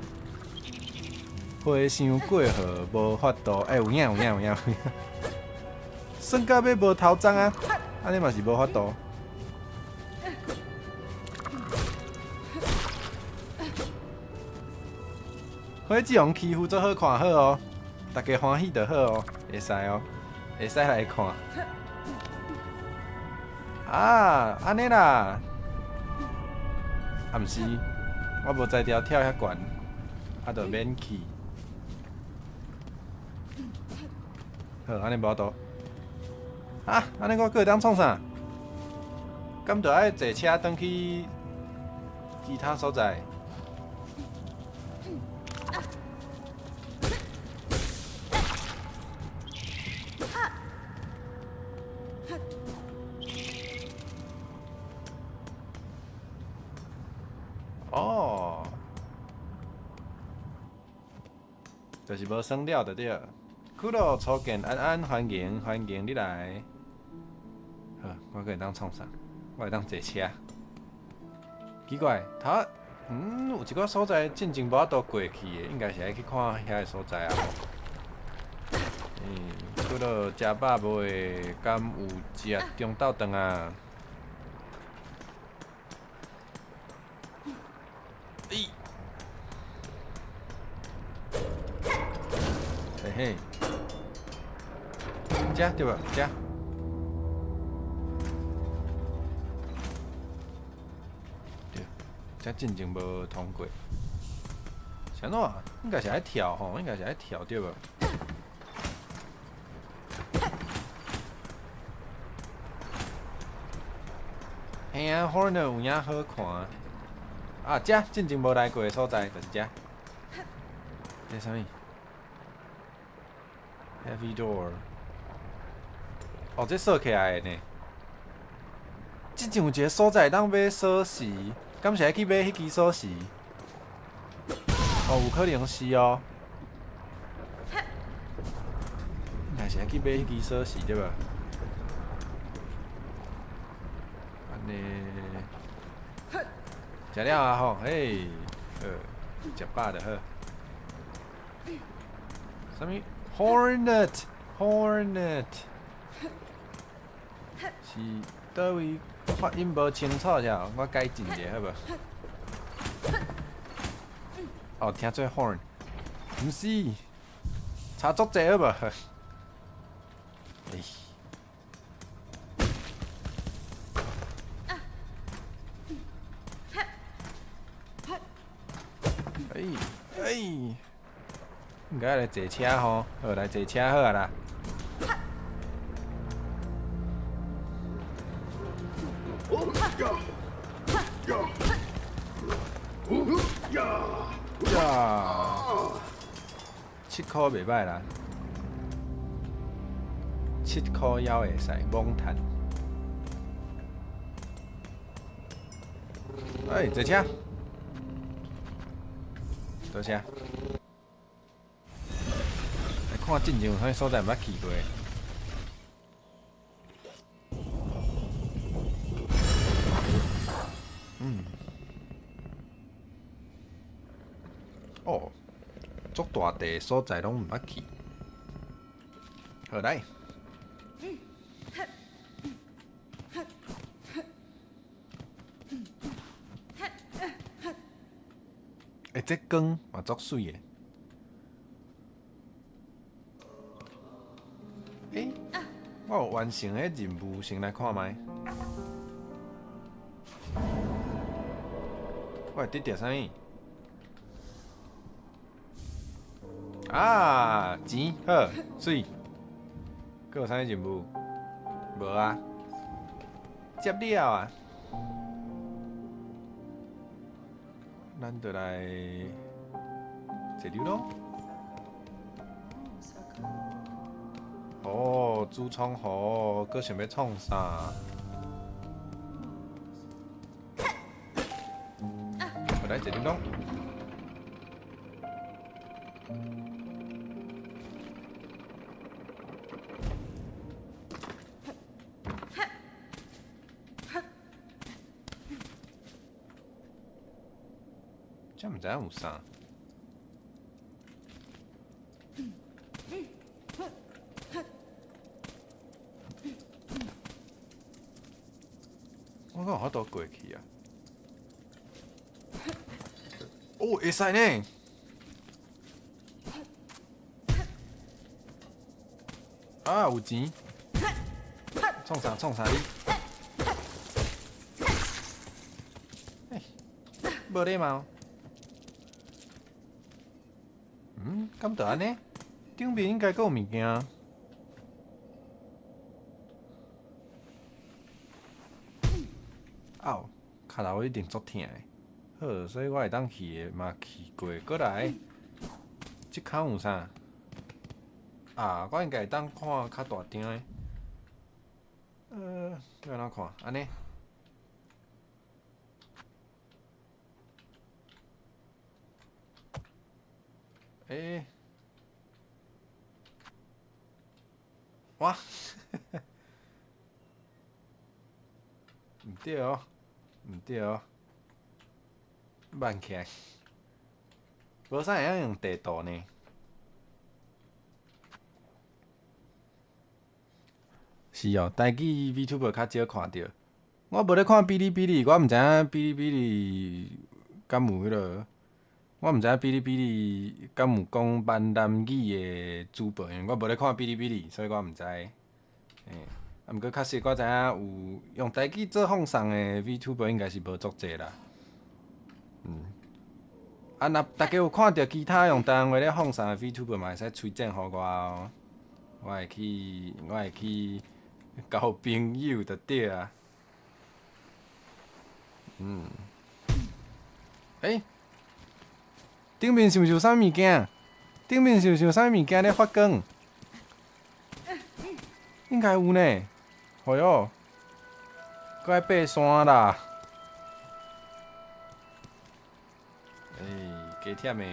回想過河無法度，欸，有影有影有影有影，算到尾無頭鬃啊，按呢嘛是無法度。火之王欺負做好看好哦，大家歡喜就好哦，會使哦，會使來看。啊，按呢啦，啊毋是，我無才調跳遐懸，啊就免去。好，按呢無法度。啊，按呢我閣會當創啥？敢著愛坐車轉去其他所在？哦，就是無耍了就對。苦樂初見安安，歡迎歡迎你來。好，我閣會當創啥？我會當坐車。奇怪，他有一個所在進前無法度過去的，應該是愛去看遐个所在啊。苦樂食飽未？敢有食中晝頓啊？欸，嘿嘿，遮對無？遮。對，遮進前無通過。是按怎？應該是愛跳吼，應該是愛跳對無？嘿啊，Hornet 有影好看。啊，遮進前無來過的所在就是遮。這啥物？Heavy door。哦，這鎖起來的呢。之前有一個所在會當買鎖匙，敢是愛去買彼支鎖匙？哦，有可能是哦。應該是愛去買彼支鎖匙對吧？按呢，食了啊吼，嘿，食飽就好。啥物？Hornet，Hornet，是佗位發音無清楚者，我改進一下好無？哦，聽做 horn，毋是，差足濟好無？哎。哎哎，應該來坐車吼，好來坐車好啊啦。呀，7箍袂䆀啦，7箍猶會使罔趁。哎，坐車，多謝。來看進前有啥物所在毋捌去過。哦，足大塊所在攏毋捌去。好來。欸，這光嘛足媠的。欸，我有完成彼任務，先來看覓。我會得著啥物？啊，錢好，媠。閣有啥物任務？無啊。接了啊。咱就來坐溜囉。哦，主窗戶，閣想欲創啥？來一點鐘。這毋知影有啥。我敢有法度過去啊？哦，會使呢！啊，有錢！創啥創啥你？欸，無禮貌。嗯，敢就按呢？頂面應該閣有物件。嗷，跤頭一定足疼的。好，所以我會當去的嘛去過，閣來。這空有啥？啊，我應該會當看較大張的。欲按怎看？按呢？欸？哇！毋對哦，毋對哦，慢起來，無啥會曉用地圖呢。是哦，台語 VTuber 較少看著。我無咧看嗶哩嗶哩，我毋知影嗶哩嗶哩敢有彼落，我毋知影嗶哩嗶哩敢有講閩南語的主播，因為我無咧看嗶哩嗶哩，所以我毋知。欸，啊，毋過確實我知影有用台語做放送的 VTuber 應該是無足濟啦。啊，若大家有看著其他用台灣話咧放送的 VTuber 嘛會使推薦予我哦。我會去交朋友就對啊。欸，頂面是毋是有啥物件？頂面是毋是有啥物件咧發光？應該有呢。哎喲，閣愛爬山啦！欸，加忝的。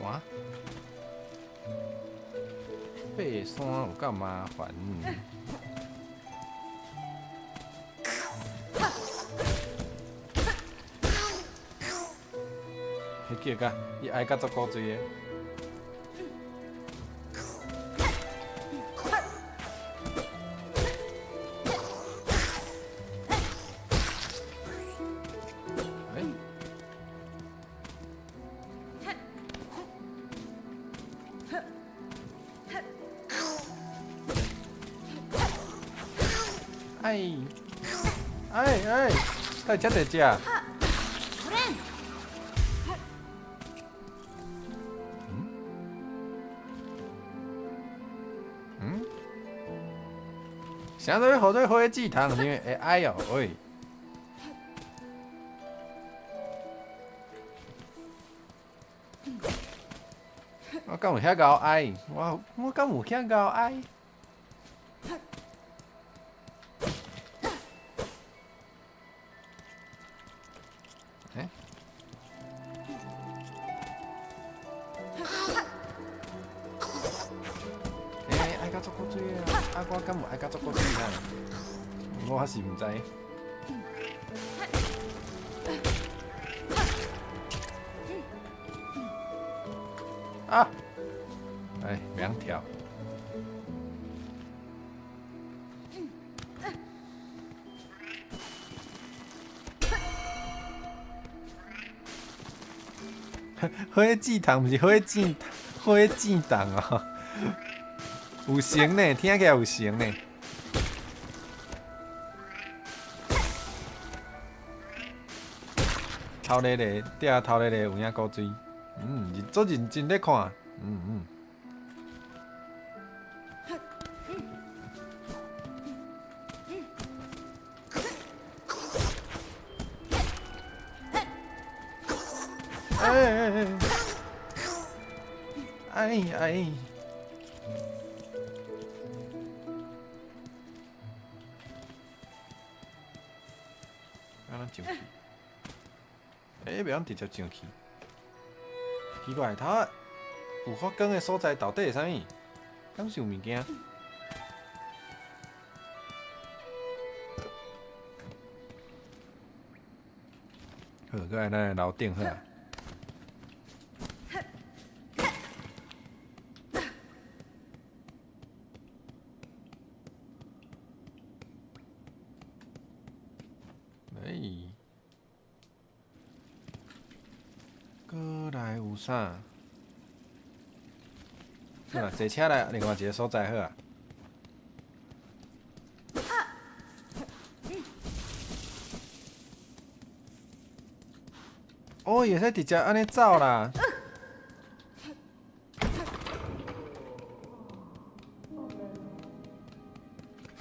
哇！爬山有夠麻煩。彼叫甲伊愛甲足古錐的。欸？哎，哎哎，到底遮濟隻？嗯？嗯？啥都號做火箭筒，因為會矮哦，喂。我敢有遐𠢕矮？我敢有遐𠢕矮？欸？欸，愛甲足古錐的啊！啊，我敢有愛甲足古錐啊？我是毋知。啊！哎，袂曉跳。火箭筒毋是火箭，火箭筒哦，有型呢，聽起來有型呢。頭咧咧，對啊，頭咧咧有影古錐，足認真咧看，嗯嗯。哎哎！按怎上去？欸，袂晓直接上去。奇怪，它有發光的所在到底是啥物？敢是有物件？好，閣來咱的樓頂好啊。哎，閣來有啥？好啦，坐車來另外一个所在好啊。哦，伊會使直接按呢走啦。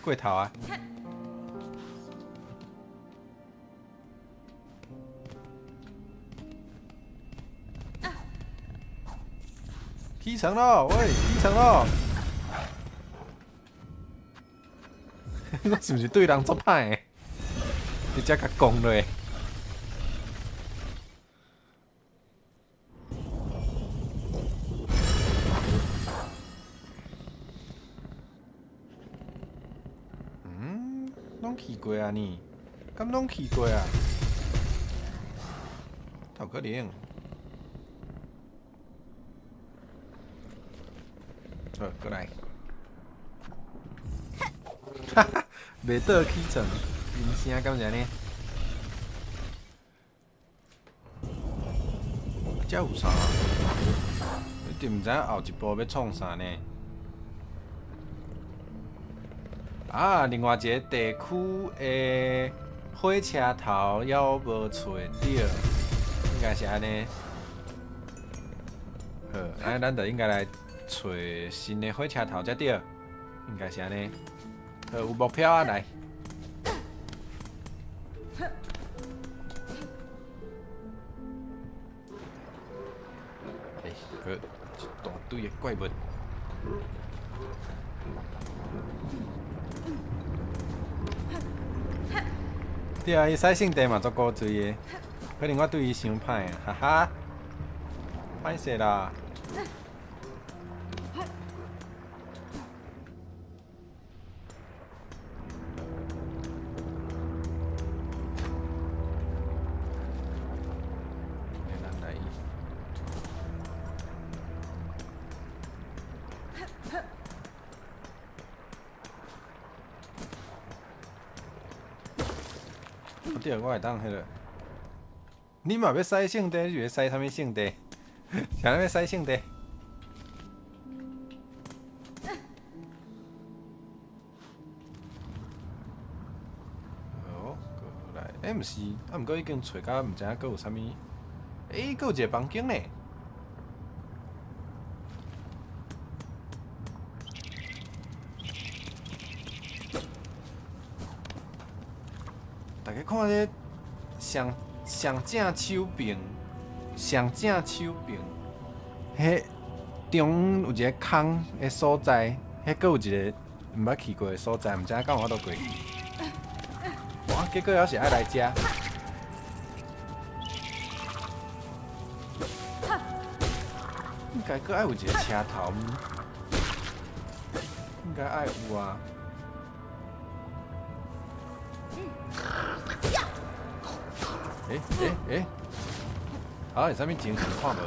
過頭啊！起床咯，喂，起床咯！我是毋是對人足歹的？直接共講落。嗯，攏去過啊呢？敢攏去過啊？頭可能。好，過來。哈哈，袂倒起床，音聲敢是按呢？遮有啥？你就毋知影後一步欲創啥呢？啊，另外一个地區的火車頭猶無揣著，應該是按呢。好，按呢咱就應該來揣新的火車頭才對，應該是按呢。好，有目標啊，來。欸，好，一大堆的怪物。對啊，伊洗聖地嘛足古錐的，可能我對伊傷歹啊，哈哈，歹勢啦。咱來。對，我會當彼个。你嘛欲洗聖地，你是欲洗啥物聖地？啥人欲洗聖地？好，過來。欸，毋是，啊，毋過已經揣到毋知影閣有啥物。欸，閣有一个房間呢。大家看這上上正手邊，上正手邊，彼中有一个空的所在，彼閣有一个毋捌去過的所在，毋知影敢有法度過去。哇，結果猶是愛來遮。應該閣愛有一个車頭，應該愛有啊。欸欸欸！啊，是啥物情形看無？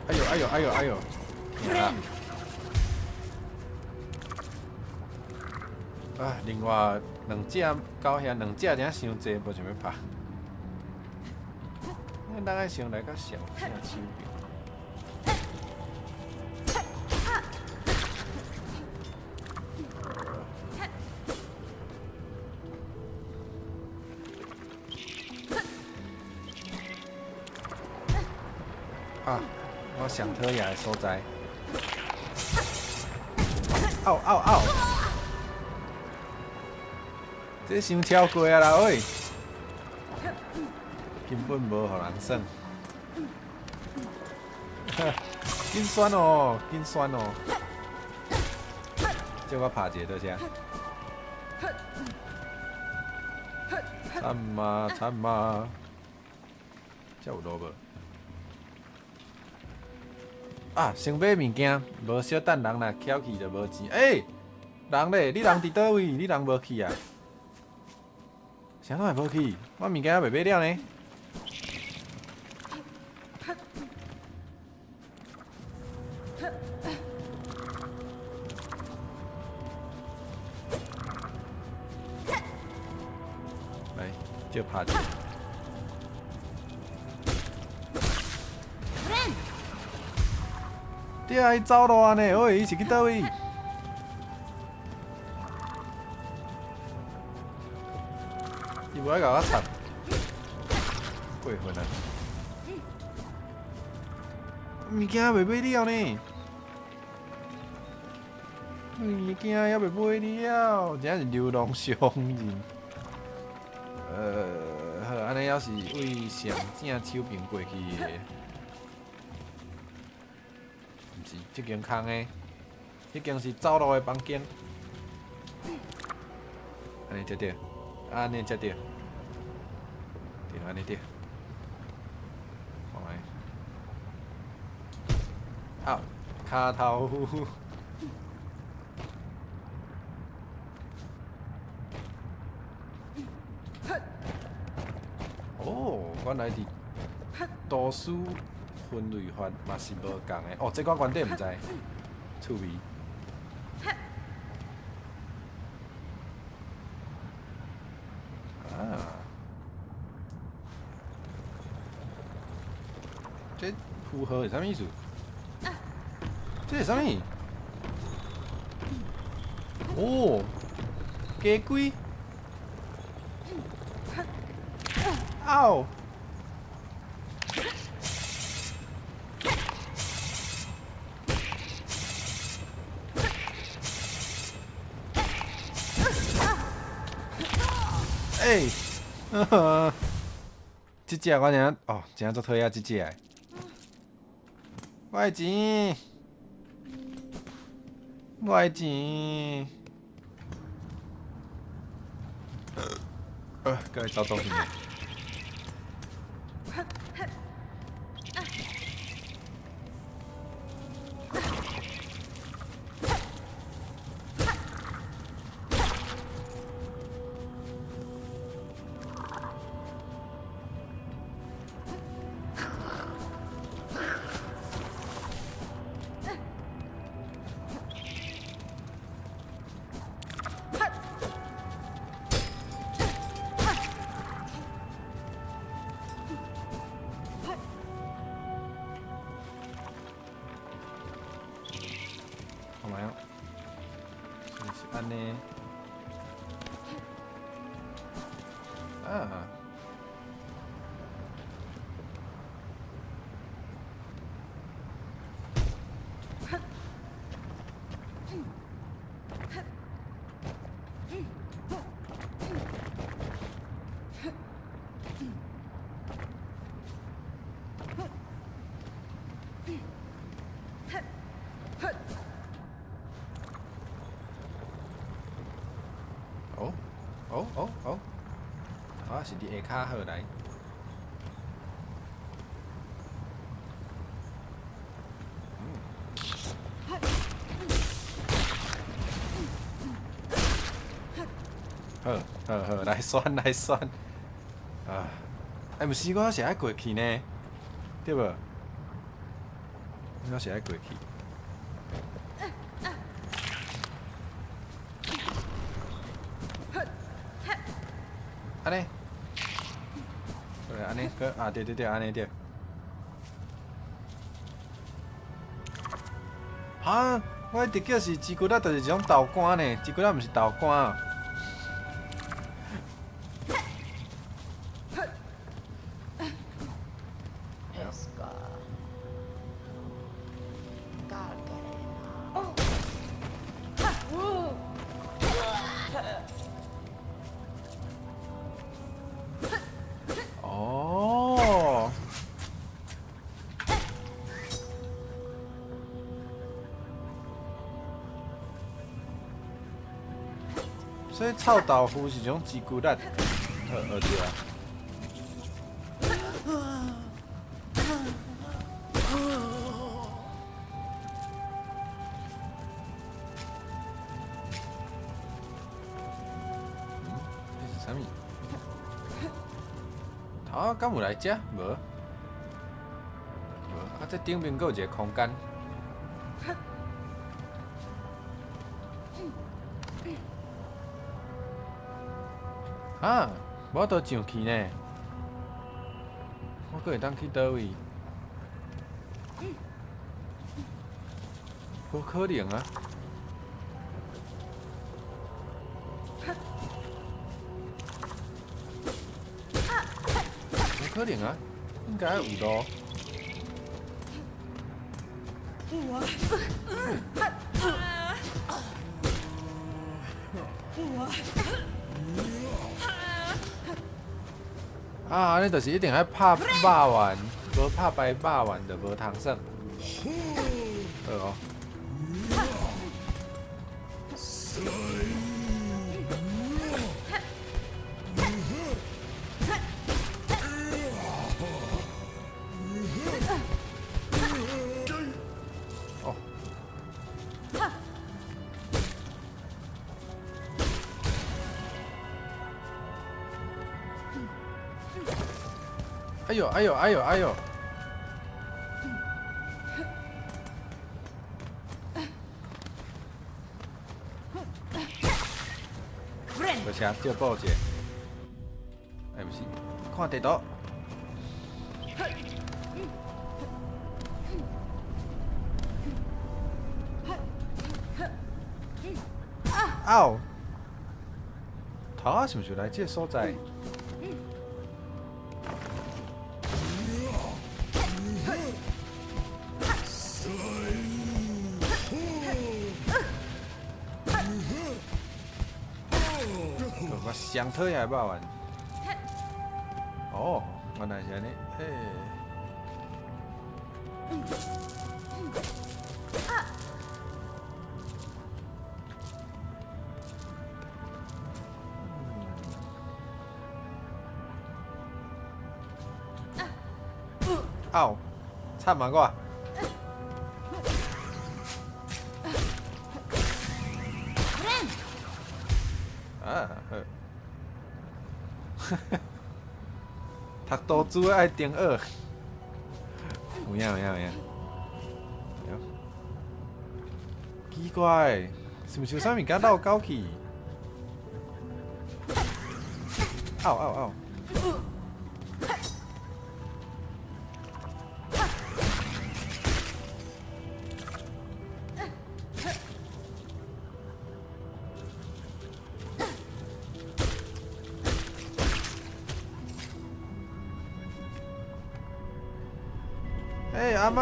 哎呦哎呦哎呦哎呦！疼啦！啊，另外兩隻狗遐兩隻爾傷濟，無想欲拍。咱愛先來到上正手邊。啊，我上討厭的所在。嗷嗷嗷！這傷超過啊啦喂！根本無予人耍。緊選哦，緊選哦！借我拍一下多謝。慘啊慘啊！這有路無？啊，先買物件，無小等人若翹去就無錢。欸，人咧？你人佇佗位？你人無去啊？啥攏會無去？我物件猶未買了呢。來，借拍一下。對啊，伊走路啊呢，喂，伊是去佗位？伊無愛共我插，過分啊！物件猶未買了呢，物件猶未買了，真是流浪商人。好，按呢猶是對上正手爿過去的。毋是，這間空的，彼間是走路的房間。按呢才對，按呢才對，對，按呢對。看覓？啊，跤頭。哦，原來佇圖書分類法嘛是無仝的哦，這我原底毋知，趣味。啊，這符號是啥物意思？這是啥物？哦，家規。嗷！欸，這隻我真哦，真足討厭這隻的。我的錢，我的錢。閣來走走去。看覓哦，是毋是按呢？啊。哦，哦哦哦，我是佇下跤好來。嗯。好，好好，來選來選。啊，欸，毋是我是愛過去呢，對無？我是愛過去。按呢，對，按呢，閣啊，對對對，按呢對。哈，我的直覺是朱古力就是一種豆乾呢，朱古力毋是豆乾。 Eska. Kalkerena. 所以臭豆腐是種朱古力，好學著啊。嗯，這是啥物？頭仔敢有來遮？無，無。啊，這頂面閣有一個空間。啊，無法度上去呢。我閣會當去佗位？無可能啊！無可能啊！應該有路。啊，按呢就是一定愛拍肉丸，無拍敗肉丸就無通耍。好哦。哦。哎呦哎呦哎呦哎呦！多謝，借報者。哎，毋是，看地圖。嗷！頭仔是毋是來這個所在？我上討厭肉丸。哦，原來是按呢，欸。嗷！慘啊我！啊好。讀圖書愛中學。有影有影有影。奇怪，是毋是有啥物件落狗去？嗷嗷嗷！欸，阿麥，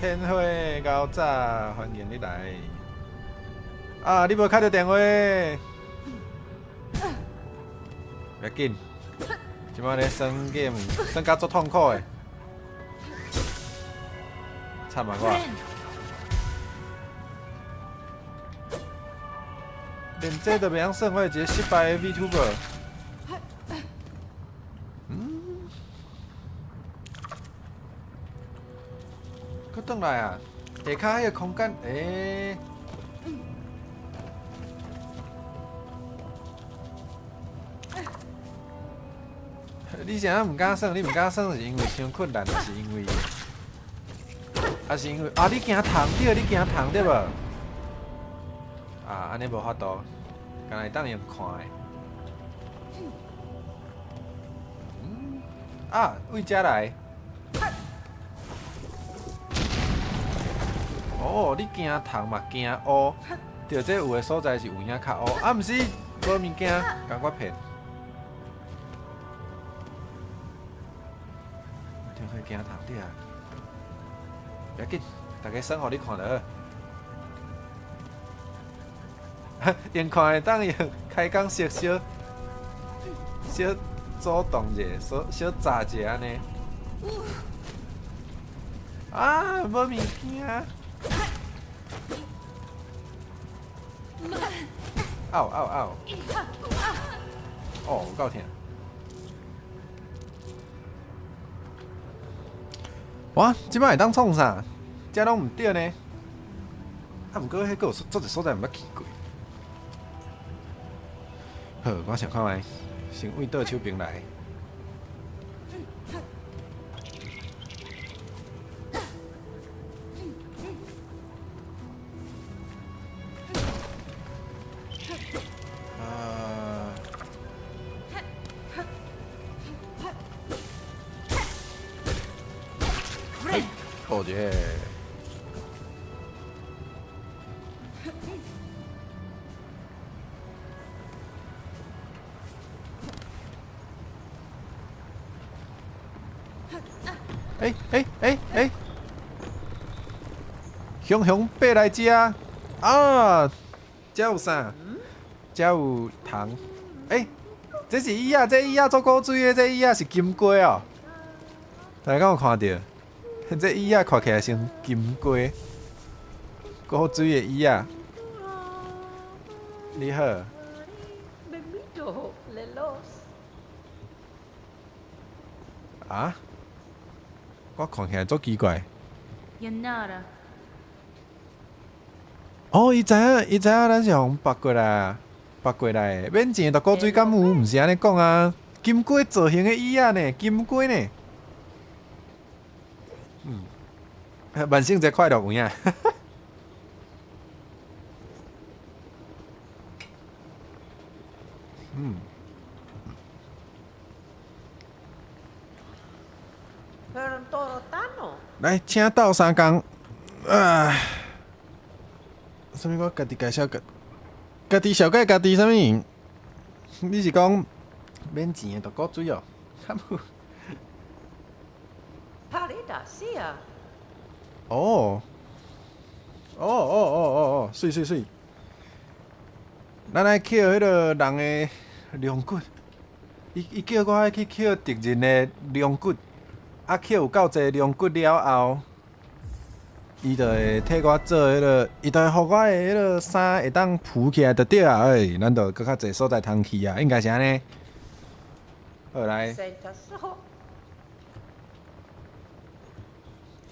天花高早，歡迎你來。啊，你無敲著電話？袂要緊，這擺咧耍 game，耍甲足痛苦的，慘啊我！連這都袂曉耍，我是一個失敗的 VTuber。嗯？閣轉來啊！下跤彼個空間，欸？你啥毋敢耍？你毋敢耍是因為傷困難，還是因為？還是因為啊？你驚燙對？你驚燙對無？啊，按呢無法度，敢若會當用看的。嗯，啊，為遮來？哦，你驚燙嘛驚烏，對，這有的所在是有影較烏，啊，毋是無物件，共我騙。就會驚燙對啊！袂要緊，大家耍予你看就好。用看會當用開講小小小主動者，小小炸者按呢。啊，無物件。嗷嗷嗷！哦，有夠疼！哇，這擺會當創啥？這攏毋對呢。啊，毋過彼閣有足濟所在毋捌去過。好，我想看覓，先對倒手邊來。啊！哦耶！欸欸欸欸！熊熊爬來遮啊！遮有啥？遮有糖。欸，這是椅仔，這椅仔足古錐的，這椅仔是金瓜哦。大家敢有看著？這椅仔看起來像金瓜，古錐的椅仔。你好。啊？我看起來足奇怪。哦，伊知影，伊知影咱是予人縛過來，縛過來的，免錢的毒古錐敢有？毋是按呢講啊，金瓜造型的椅仔呢，金瓜呢。嗯，萬聖節快樂有影。嗯。來，請鬥相共。啊！啥物？我家己介紹家，家己紹介家己啥物？你是講免錢的毒古錐哦？敢有？哦，哦哦哦哦哦，媠媠媠！咱愛抾彼个人的龍骨，伊伊叫我愛去抾敵人的龍骨，啊，抾有夠濟龍骨了後，伊就會替我做彼个，伊就會予我的彼个衫會當浮起來就對啊，欸，咱就閣較濟所在通去啊，應該是按呢。好來。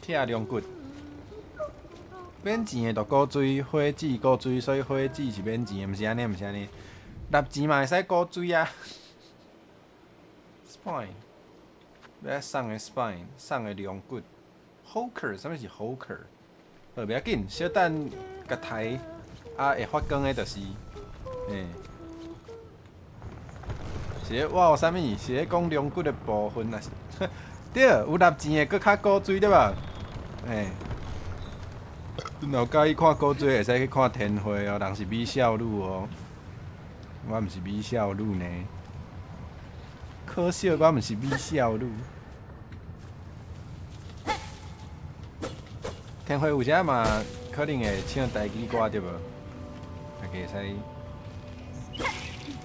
拆龍骨，免錢的毒古錐，火子古錐，所以火子是免錢的，毋是按呢，毋是按呢。納錢嘛會使古錐啊。Spine，欲送的 spine，送的龍骨。Hoker，啥物是 Hoker？好，袂要緊，小等共刣，啊會發光的就是，欸，是咧挖啥物？是咧講龍骨的部分，抑是？對，有納錢的閣較古錐對無？欸，若佮意看古錐，會使去看天花哦，人是美少女哦，我毋是美少女呢。可惜我毋是美少女。天花有時嘛可能會唱台語歌對無？大家會使，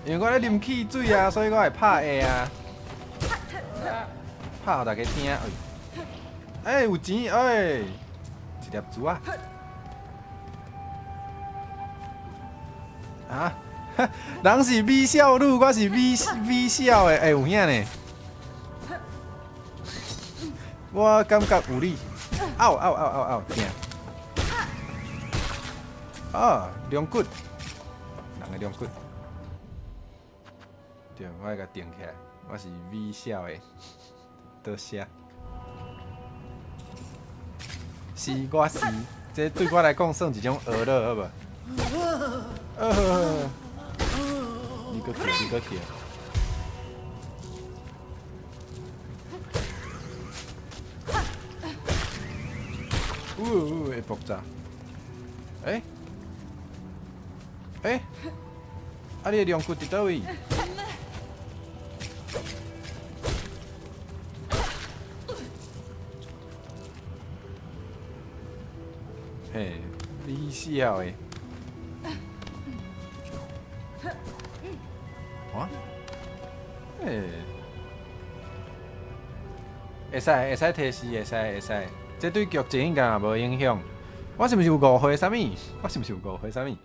因為我咧啉汽水啊，所以我會拍下啊，拍予大家聽。欸，有錢欸，一粒珠仔。啊？人是美少女，我是美美少的，欸，有影呢。我感覺有你。嗷嗷嗷嗷嗷，疼！啊，龍骨，人的龍骨。對，我愛共定起來。我是美少的，多謝。是，我是，這對我來講算一種娛樂，好無？你閣跳，你閣跳。嗚嗚，會爆炸！欸？欸？啊，你的龍骨佇佗位？嘿，你痟的。哇？欸？會使會使提示，會使會使。這對劇情應該也無影響。我是毋是有誤會啥物？我是毋是有誤會啥物？一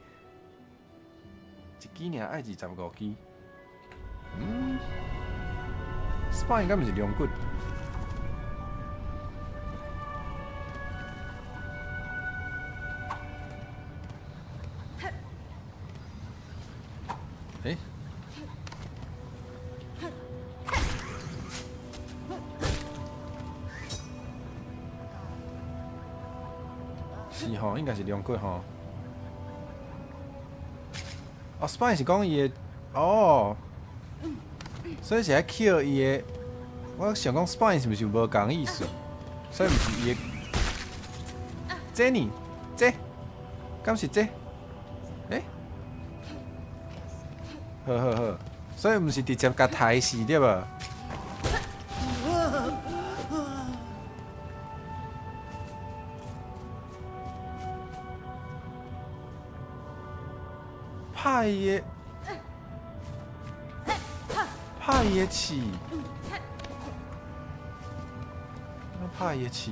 支爾，愛25支。嗯，spine 敢毋是龍骨？欸？是吼，應該是龍骨吼。哦，spine 是講伊的，哦，所以是愛抾伊的。我想講 spine 是毋是有無仝意思？所以毋是伊的。這呢？這？敢是這？欸？好好好，所以毋是直接共刣死對無？拍伊的，拍伊的刺，拍伊的刺，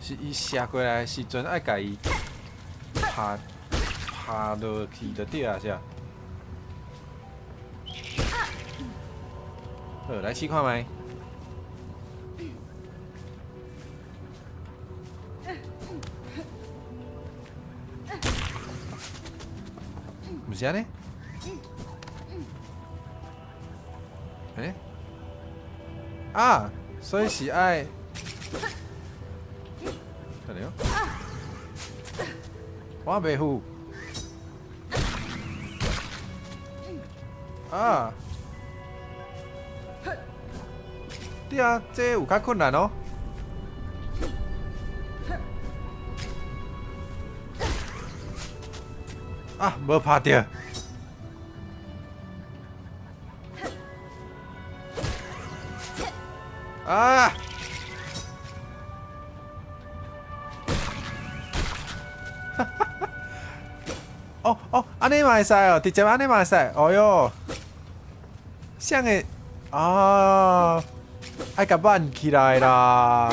是伊射過來的時陣愛共伊拍拍落去就對啊，是啊。好，來試看覓。毋是按呢？欸？啊，所以是愛，等下，我袂赴。啊！對啊，這有較困難哦。啊，無拍著。啊！哈哈哈！哦哦，按呢嘛會使哦，直接按呢嘛會使。哦喲，啥會啊？愛共挽起來啦！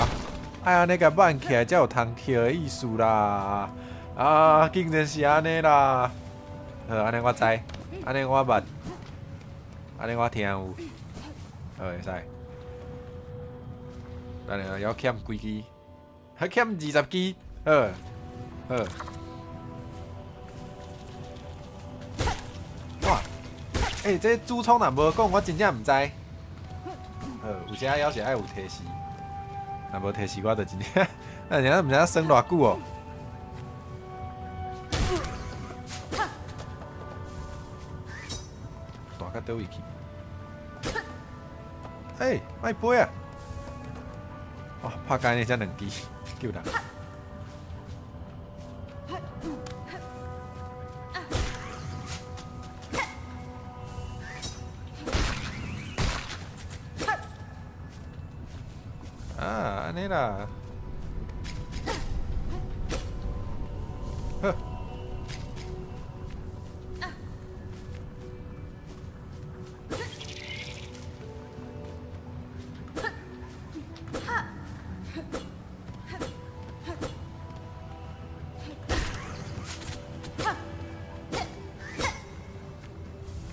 愛按呢共挽起來，才有通抾的意思啦！啊，竟然是按呢啦！好，按呢我知，按呢我捌，按呢我聽有，好會使。等下猶欠幾支，還欠20支，好，好。哇！欸，這主創若無講，我真正毋知。好，有時猶是愛有提示，若無提示，我就真正，啊，而毋知影耍偌久哦。彈到佗位去？欸，莫飛啊！哇，拍干呢才兩支，救人。啊，按呢啦。好。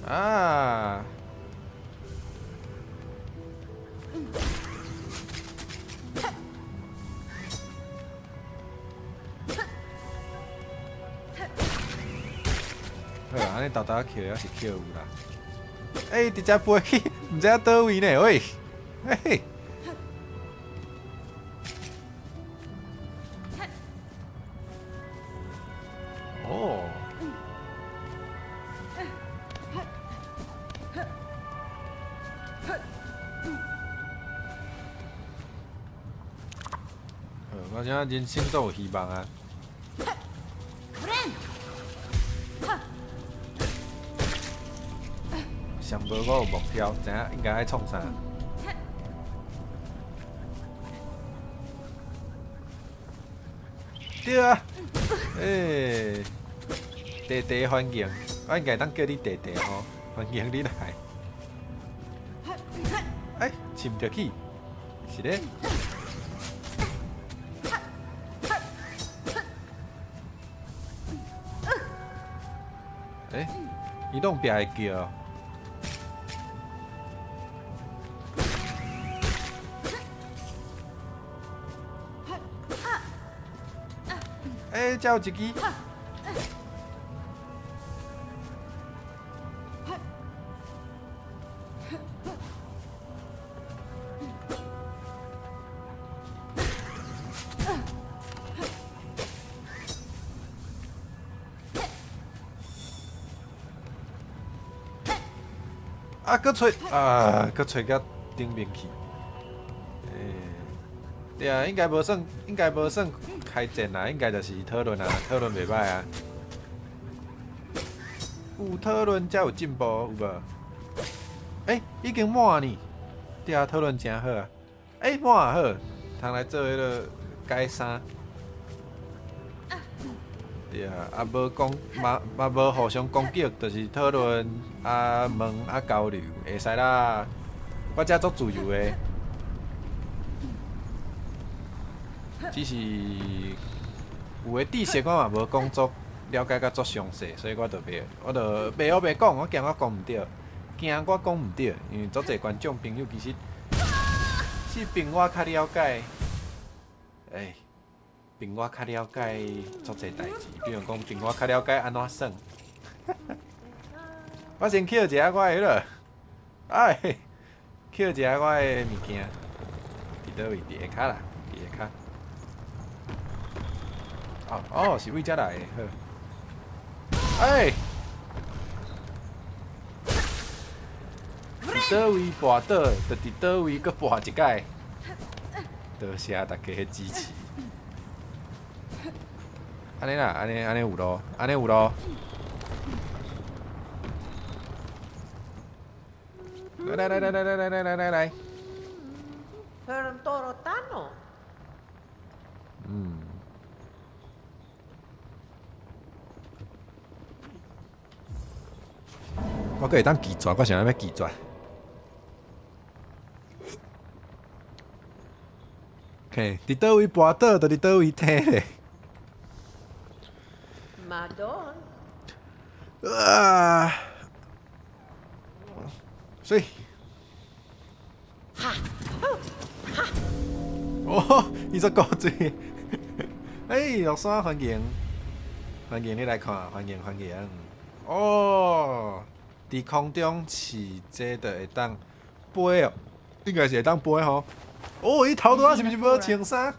啊！好，按呢沓沓抾猶是抾有啦。欸，直接飛去，毋知影佗位呢？喂，嘿。哦。好，我這人生總有希望啊！上無我有目標，知影應該愛創啥。對啊，欸，弟弟歡迎，我應該當叫你弟弟吼，歡迎你來。欸，飼毋著去，是咧？欸，伊攏壁會叫。欸，這有一支。啊！閣揣啊！閣揣到頂面去。欸，對啊，應該無算，應該無算開戰啦，應該就是討論啊，討論袂䆀啊。有討論才有進步，有無？欸，已經滿呢。對啊，討論誠好啊。欸，滿好，通來做彼个改衫。對啊，啊無講嘛嘛無互相攻擊，就是討論啊問啊交流，會使啦。我遮足自由的，只是有的知識我嘛無講足了解甲足詳細，所以我就袂，我就袂學袂講，我驚我講毋對，驚我講毋對，因為足濟觀眾朋友其實是比我較了解，欸。比我較了解足濟代誌，比如講比我較了解按怎耍。我先捡一下我的彼个，哎，捡一下我的物件，佇佗位？佇下跤啦，佇下跤。哦哦，是為遮來的，好。哎，佇佗位跋倒，就佇佗位閣跋一擺。多謝大家的支持。按呢啦，按呢按呢有路，按呢有路。來來來來來來來來來來。嗯。我閣會當拒絕，我想欲拒絕。嘿，佇佗位跋倒，就佇佗位䖙咧。啊！水。哦，伊做古錐。哎，樂山歡迎，歡迎你來看，歡迎歡迎。哦，佇空中飼這就會當飛哦，應該是會當飛吼。哦，伊頭拄仔是毋是無穿衫？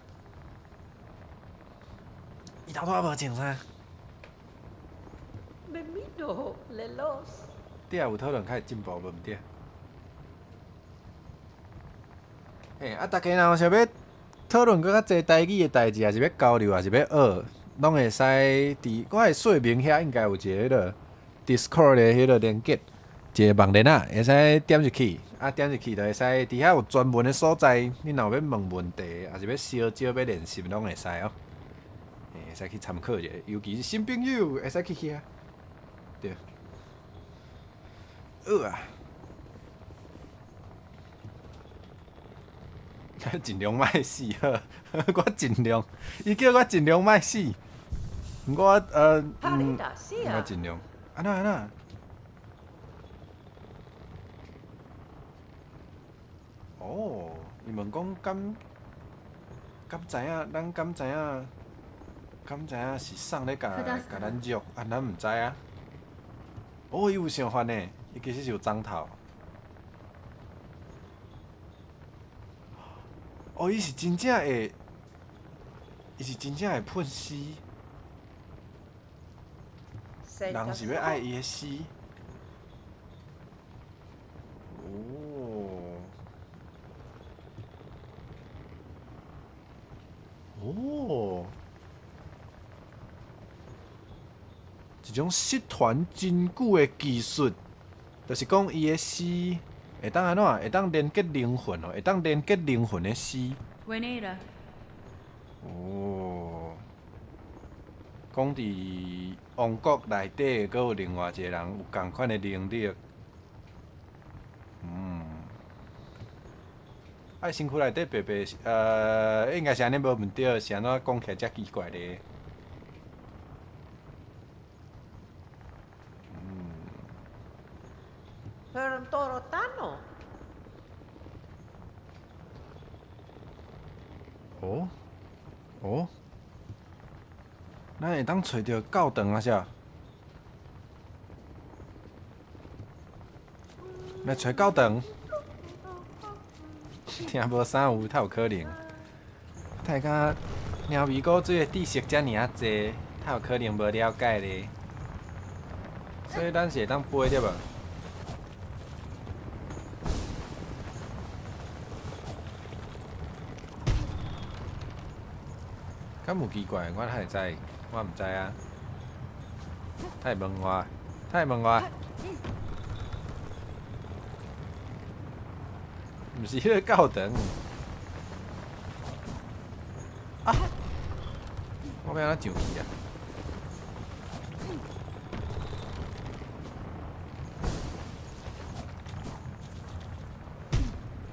伊頭拄仔無穿衫。對啊，有討論較會進步，無毋對。嘿，啊，大家若有想欲討論閣較濟台語的代誌，抑是欲交流，抑是欲學，攏會使佇我的說明遐應該有一个彼个 Discord 的彼个連結，一个網連仔，會使點入去，啊，點入去就會使佇遐有專門的所在，你若有欲問問題，抑是欲相招欲練習，攏會使哦。會使去參考一下，尤其是新朋友會使去遐。對。好啊。盡量莫死好，我盡量，伊叫我盡量莫死。我我盡量。按怎按怎？哦，伊問講敢敢知影？咱敢知影？敢知影是啥咧共共咱約？啊，咱毋知啊。哦，伊有想法呢，伊其實是有欉頭。哦，伊是真正會，伊是真正會噴詩。人是欲愛伊的詩。哦。哦。一種失傳真久的技術，就是講伊的詩會當按怎？會當連結靈魂哦，會當連結靈魂的詩。哦，講佇王國內底，閣有另外一個人有仝款的能力。啊，身軀內底白白，應該是按呢無毋對，是按怎講起來遮奇怪咧？哦哦，咱會當揣著教堂啊啥？來揣教堂，聽無啥有，較有可能。大家貓咪古水的知識遮爾仔濟，較有可能無了解咧。所以咱是會當飛對無？敢有奇怪？我哪會知？我毋知啊。他會問我，他會問我，毋是彼個教堂。啊！我欲按怎上去啊？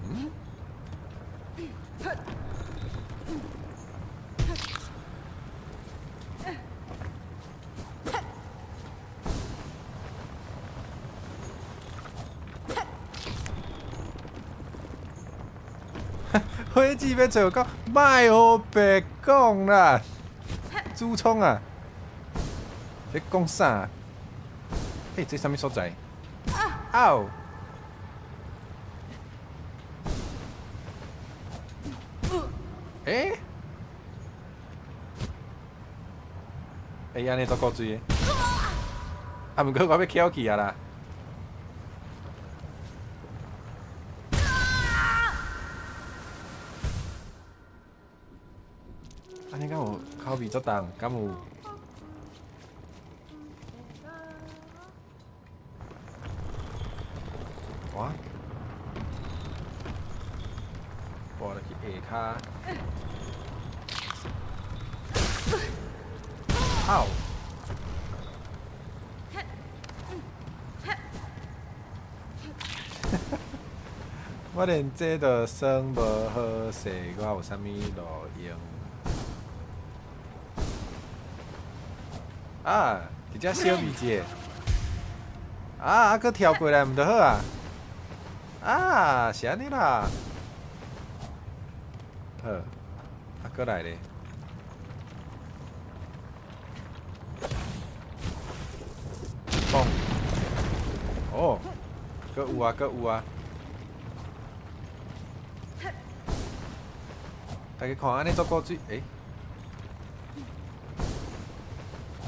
嗯？火箭欲揣有講，莫烏白講啦，主創啊，咧講啥？欸，這啥物所在？嗷！欸？欸，按呢足古錐的，啊，毋過我欲翹起啊啦！按呢敢有口味足重？敢有？哇！跋落去下跤。嗷！我連這都算無好勢，我有啥物路用？啊！佇遮小味一下。啊！啊！閣跳過來毋就好啊？啊！是按呢啦。好，啊，閣來咧。嘣！哦，閣有啊，閣有啊。大家看，按呢足古錐，欸？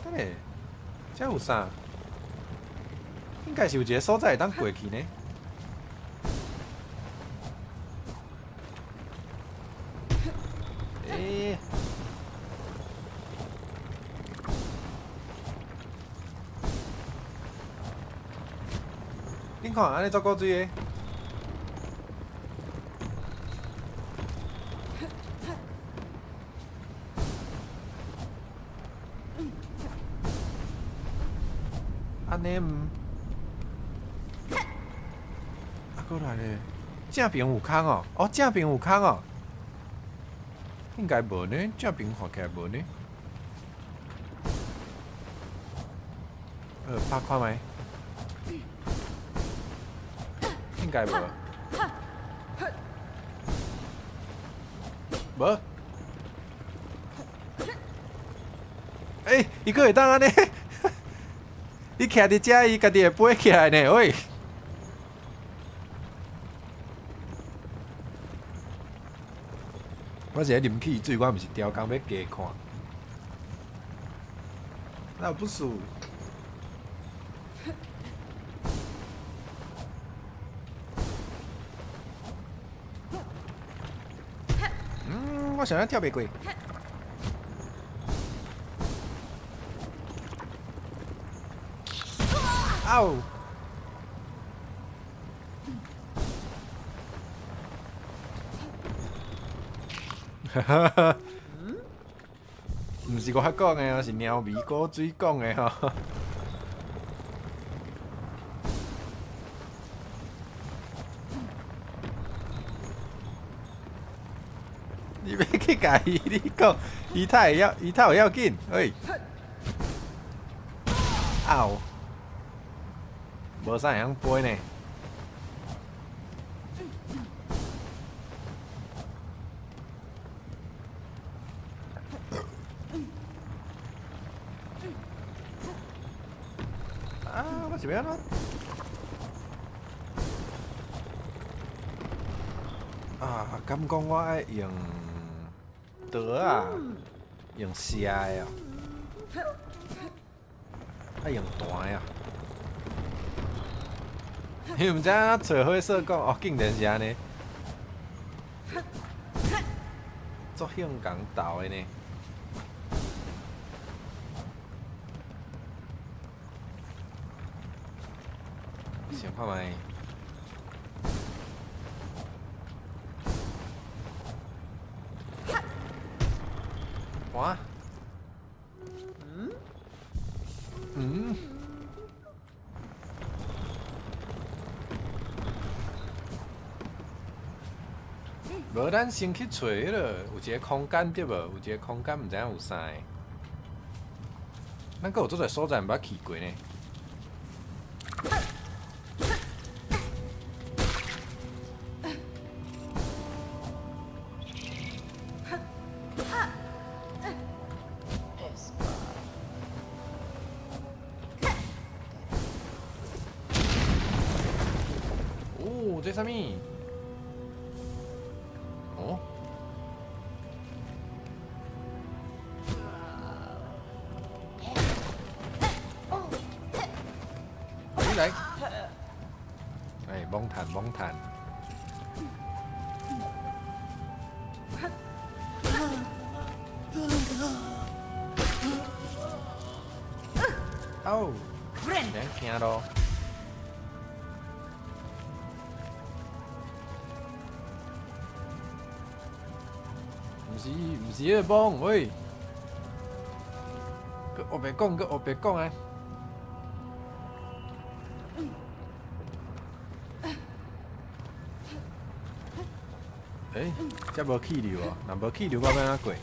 等下，遮有啥？應該是有一个所在會當過去呢。欸？恁看，按呢足古錐的。按呢毋？啊，閣來咧，正爿有空哦，哦，正爿有空哦，應該無呢，正爿看起來無呢。拍看覓？應該無。無。欸，伊閣會當按呢？你徛佇遮，伊家己會飛起來呢，喂！我是咧啉汽水，我毋是刁工欲加看。那不輸。嗯，我想欲跳袂過。嗷！哈哈哈！毋是我講的哦，是貓咪古水講的吼。你欲去共伊你講，伊較會曉，伊較有要緊，喂。嗷！無啥會曉飛呢。我是欲按怎？啊，敢講我愛用刀仔，用射的哦，愛用彈的啊。你毋知影找火說講哦，竟然是按呢，足興共鬥的呢。想看覓？哇？嗯？無，咱先去揣彼个，有一個空間對無？有一個空間，毋知影有啥个。咱閣有足濟所在毋捌去過呢。哦，這啥物？哦？你來，哎，罔趁罔趁。哦，免驚咯。毋是，毋是彼個罔，喂！閣烏白講，閣烏白講啊！欸，遮無氣流哦，若無氣流，我欲按怎過？欸，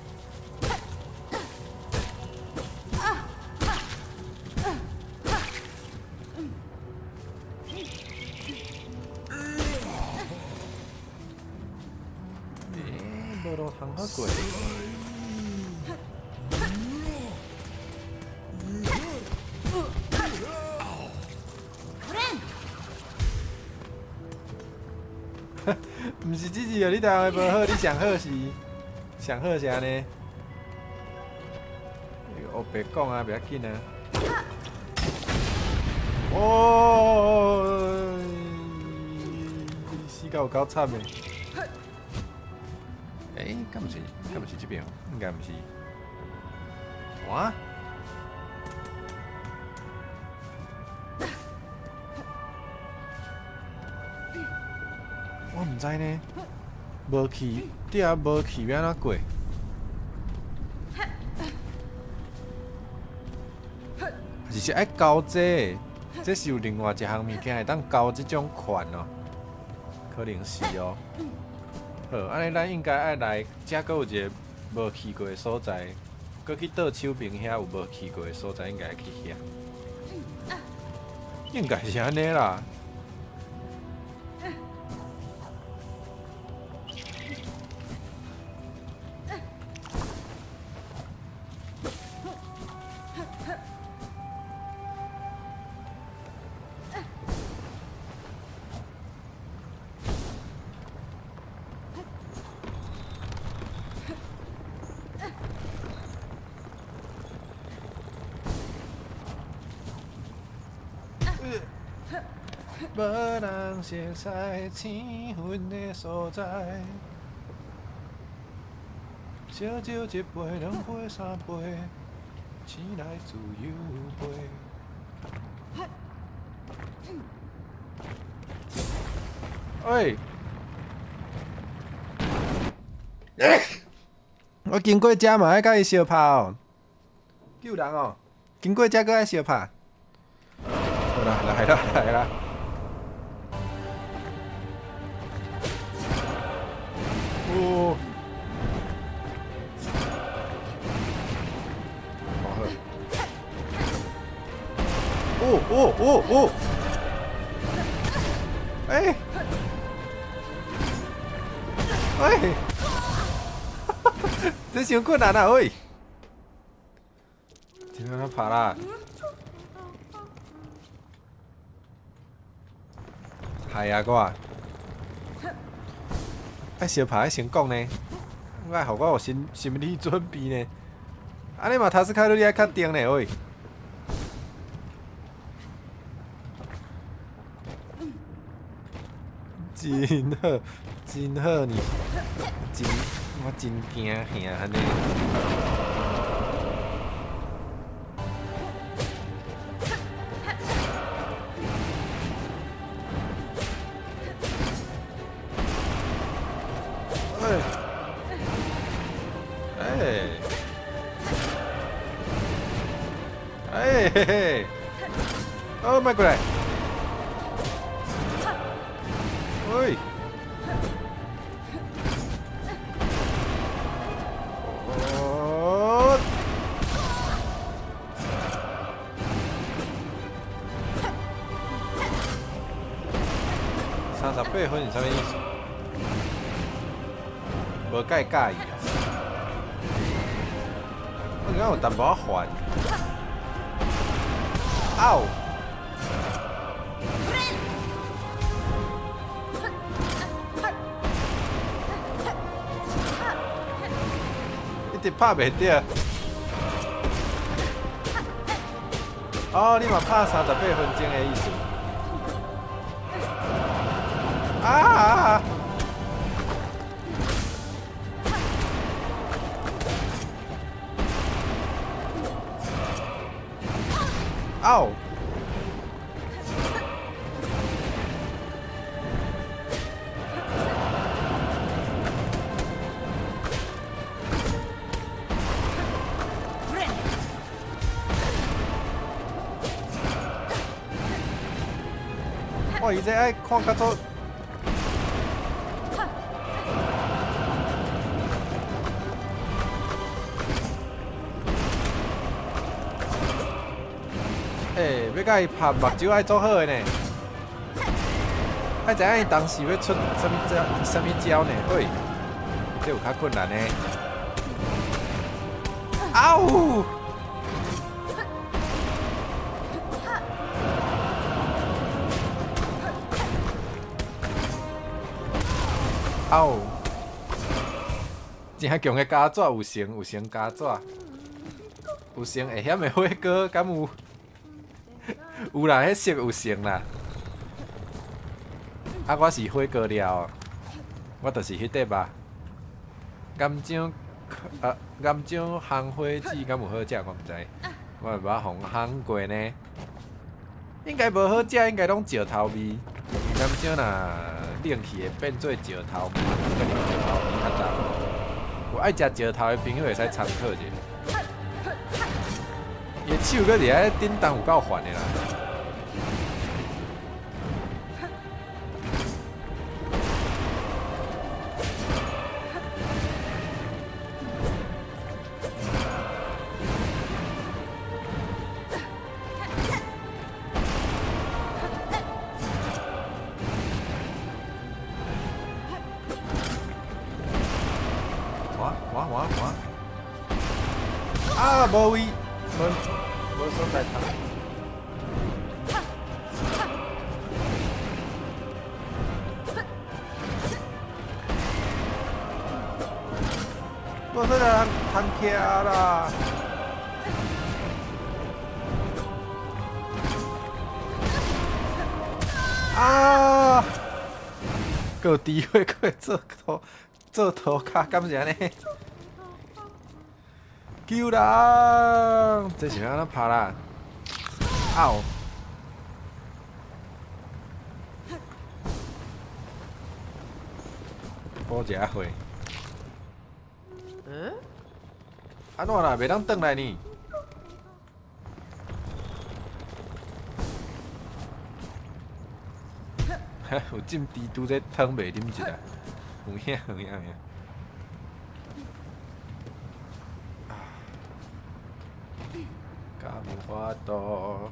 無路通好過。毋是只是你台灣無好，你上好是上好是按呢？烏白講啊，袂要緊啊。哦，死甲有夠慘的。欸，敢毋是？敢毋是這邊？應該毋是。哇！我毋知呢，無去，對啊，無去欲按怎過？還是是愛交這個？這是有另外一項物件會當交這種款哦，可能是哦。好，按呢咱應該愛來，遮閣有一個無去過的所在，閣去倒手邊遐有無去過的所在，應該去遐。應該是按呢啦。無人熟似天分的所在，燒酒一杯、兩杯、三杯，醒來自由飛。喂！我經過遮嘛愛共伊相拍哦，救人哦，經過遮閣愛相拍。好啦，來啦，來啦。哦，好喝。哦哦哦哦！欸！喂！這傷困難啊！喂！這欲按怎拍啦？害啊我！愛相拍愛先講呢，愛予我有心理準備呢。按呢嘛，塔斯卡魯你愛較定呢，喂。真好，真好呢，真我真驚嚇按呢。哎，哎，哎嘿嘿，哦，莫過來。喂！哦！38分是啥物意思？無介佮意啊！我感覺有淡薄仔煩。嗷！一直拍袂著。哦，你嘛拍38分鐘的意思。啊！嗷！哇！伊這愛看較做。欸，欲共伊拍目睭愛做好的呢，愛知影伊當時欲出啥物招、啥物招呢？喂，這有較困難呢。嗷！嗷！真強的膠紙有成，有成膠紙，有成會險的火鍋，敢有？有啦，彼色有成啦。啊，我是火鍋料，我就是彼塊肉。岩漿，岩漿烘火子敢有好食？我毋知，我會捌予烘過呢。應該無好食，應該攏石頭味。岩漿若冷去會變做石頭味，可能石頭味較重。有愛食石頭的朋友會使參考者。伊的手閣佇遐震動有夠煩的啦。哇哇哇哇！啊，無位，無所在通。無所在通徛啦！啊！閣有機會，閣會做塗做塗跤，敢是按呢？救人！這是欲按怎拍啦？嗷！補一下血。嗯？按怎啦？袂當轉來呢？有浸豬肚這湯袂啉一下，有影有影有影。敢有法度？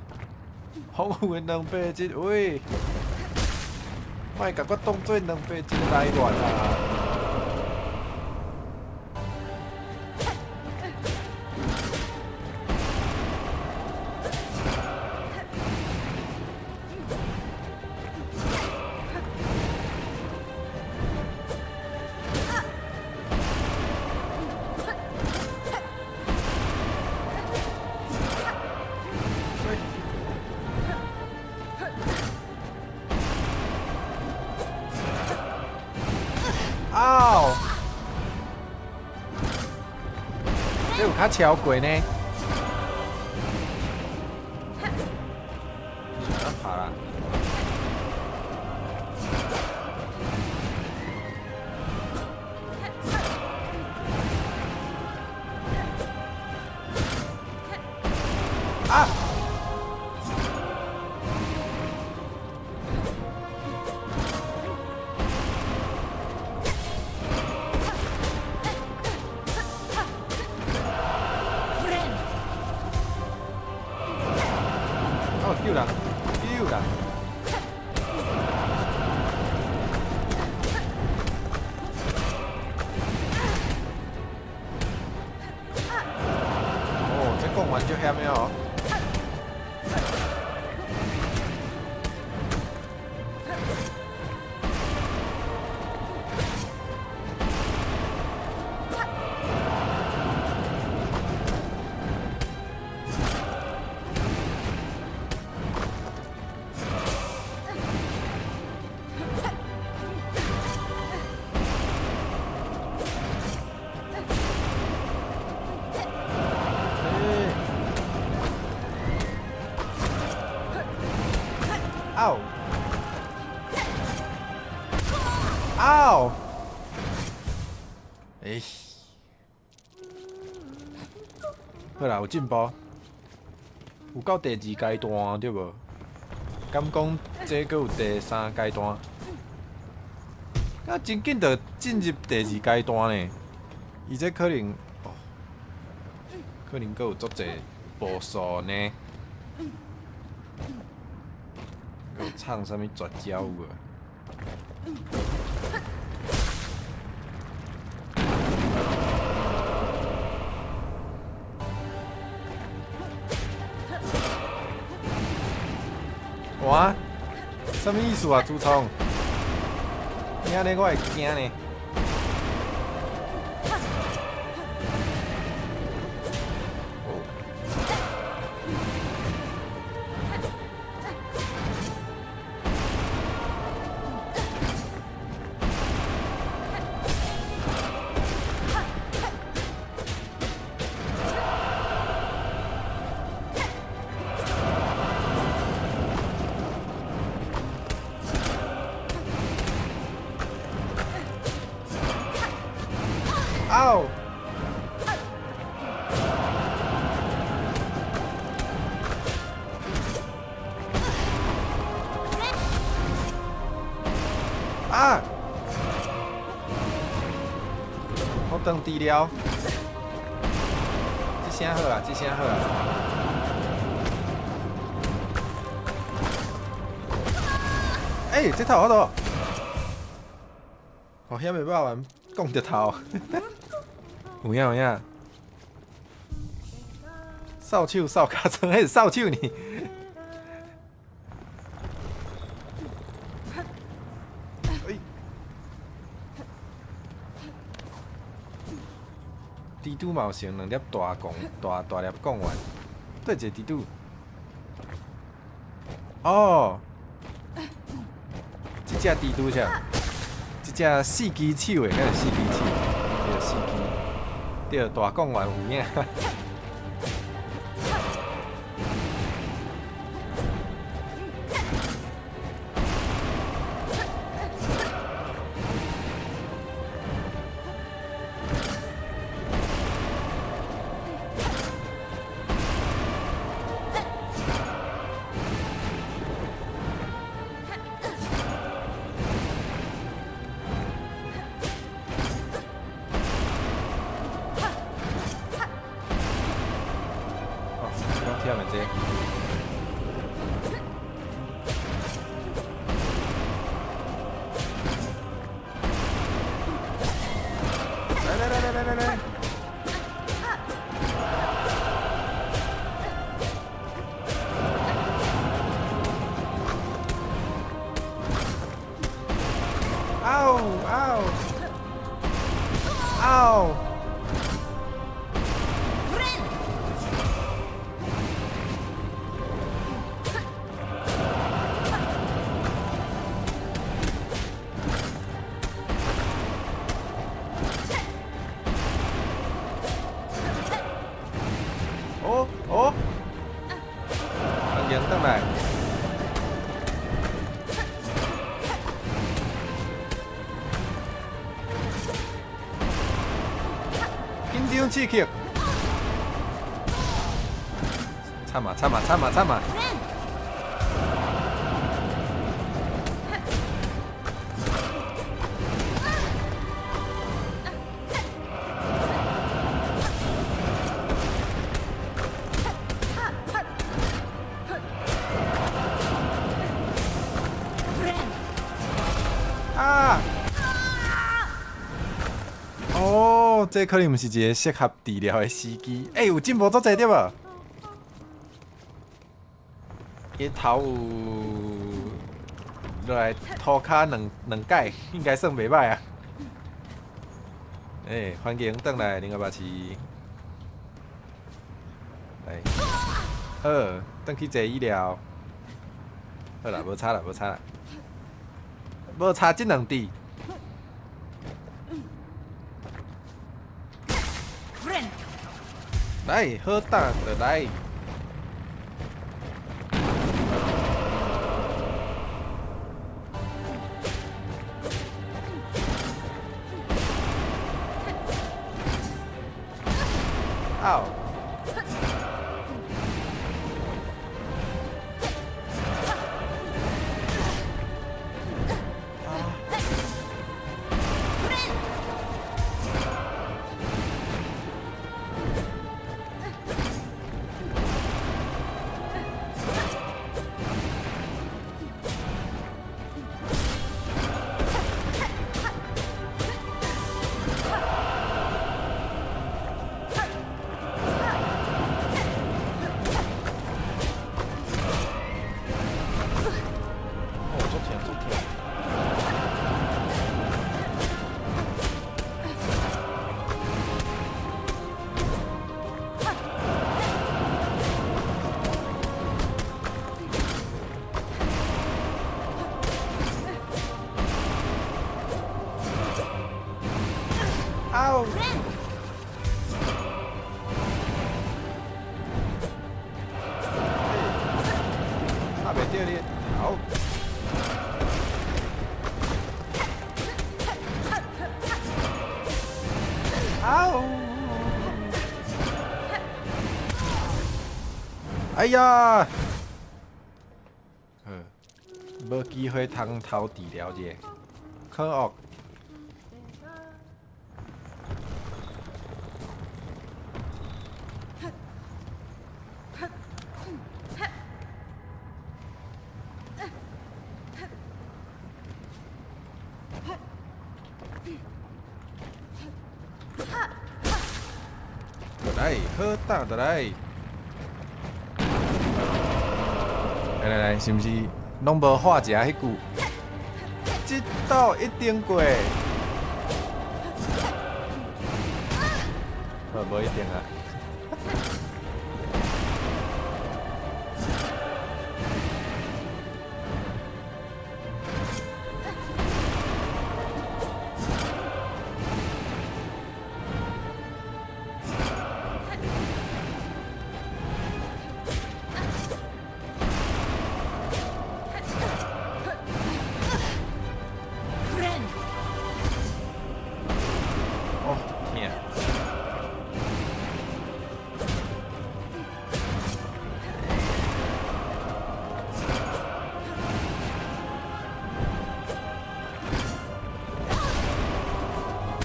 豐富的兩百一位，莫共我當做兩百一的來源啊！嗷！這有較超過呢？是按怎拍啦？啊！哦，救人！救人！哦，這講完就險的哦。欸嗷！嗷！欸，好啦，有進步，有到第二階段對無？敢講這閣有第三階段？啊，真緊就進入第二階段呢。伊這可能，哦，可能閣有足濟步數呢。閣有藏啥物絕招有無？哇！啥物意思啊，主創？你按呢我會驚呢。哦。嗷！啊！好當治療。這聲好啊，這聲好啊。欸，這頭有法度。哦，遐袂霸王講著頭。有影有影。掃帚掃尻川，彼是掃帚呢。欸。蜘蛛嘛有成兩粒大貢，大大粒貢丸。佗一个蜘蛛？哦，這隻蜘蛛啥？這隻四支手的，敢是四支手？對，四支。對，大貢丸有影。哦，夠忝的這。來來來來來來來！嗷嗷嗷！張刺客。慘啊慘啊慘啊慘啊！啊！哦，這可能毋是一个適合治療的時機。欸，有進步足濟對無？伊頭有落來塗跤兩兩擺，應該算袂䆀啊。欸，歡迎轉來另外巴士。來，好，轉去坐醫療。好啦，無差啦，無差啦，無差這兩滴。來，好打就來。嗷！哦，足疼足疼！嗷！打袂著你的頭。嗷！哎呀！好，無機會通偷治療者，可惡！來，好打就來。來來來，是毋是攏無話食彼句？這道一定過。好，無一定啊。哦，疼！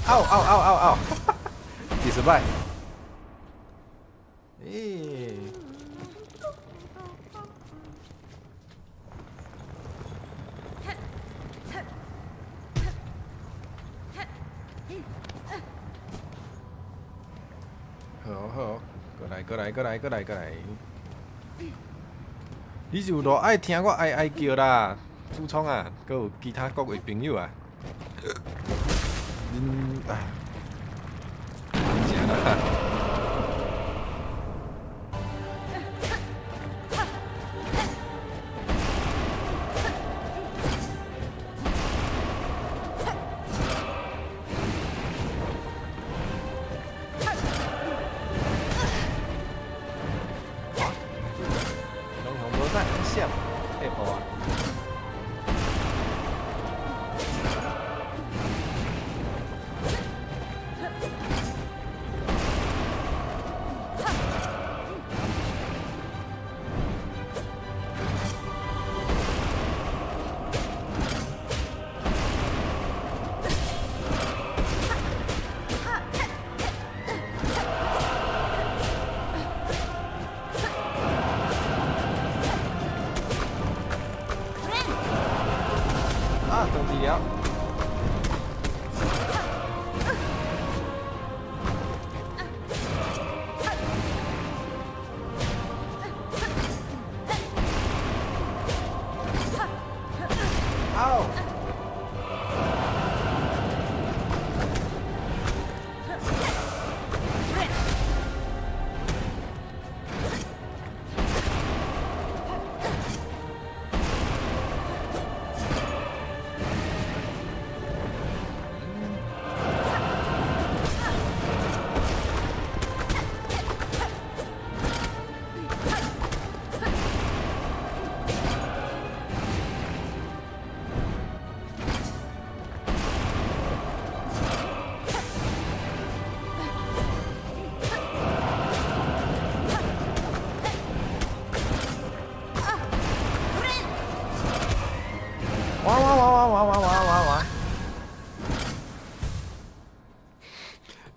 嗷嗷嗷嗷嗷！第十擺。欸。好好，過來過來過來過來過來。你是有偌愛聽我哀哀叫啦，主創啊，閣有其他各位朋友啊。恁啊，真正啦。攏向無在閃，退步啊！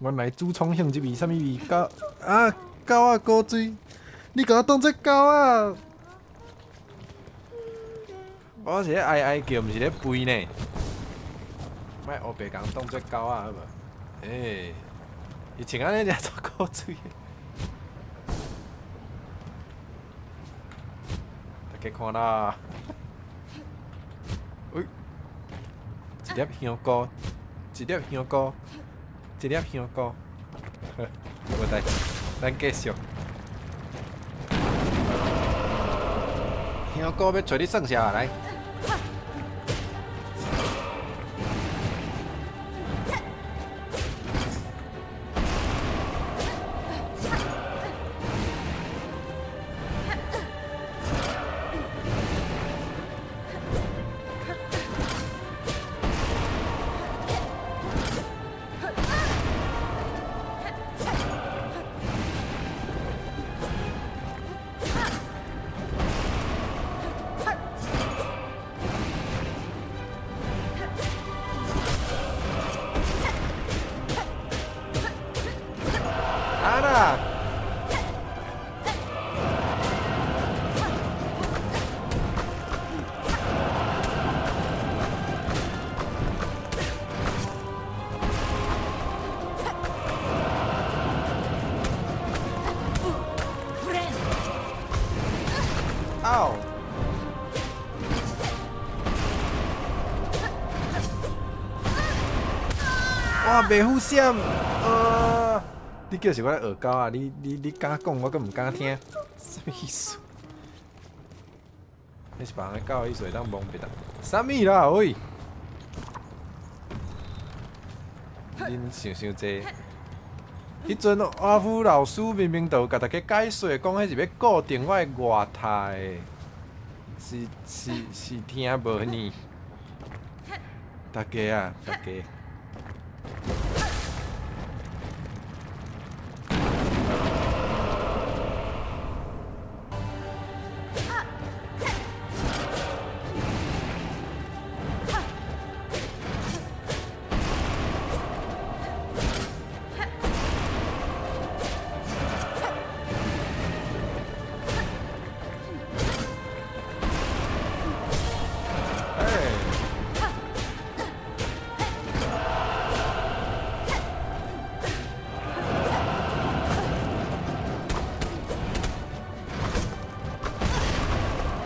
原來主創向這味啥物味？狗啊，狗仔古錐，你共我當做狗仔？我是咧哀哀叫，毋是咧吠呢。莫烏白共當做狗仔好無？欸，伊穿按呢才足古錐。大家看啦，喂，一粒香菇，一粒香菇，一粒香菇，好，無代誌，咱繼續。香菇欲揣你算數來。啊啦！嗷！哇，袂赴閃！你叫是我咧學狗啊？你你你敢講，我閣毋敢聽，啥物意思？你是別人的狗的意思會當摸別人？啥物啦？喂！恁想傷濟。彼陣阿夫老師明明就有共大家解說，講彼是欲固定我的外態，是是是聽無呢？大家啊，大家。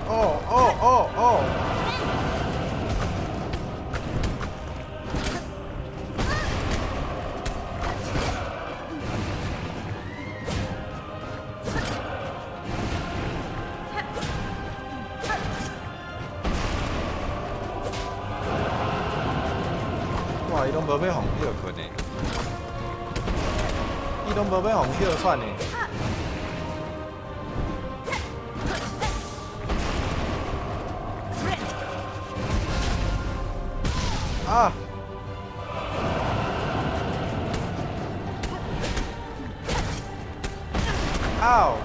哦哦哦哦！哇！伊攏無欲予歇睏的，伊攏無欲予歇喘的。啊！嗷！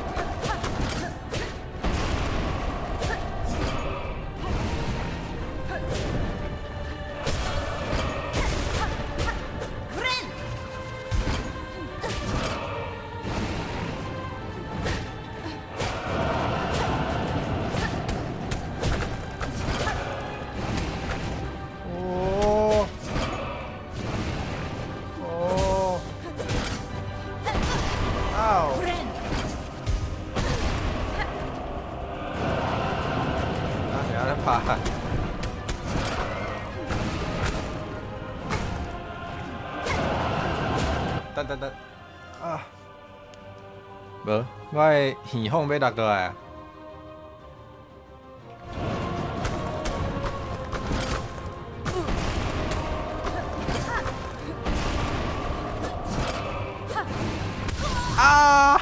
哦！哦！嗷！啊，是按呢拍。等等等，啊！無，我的耳風欲落落來啊！啊！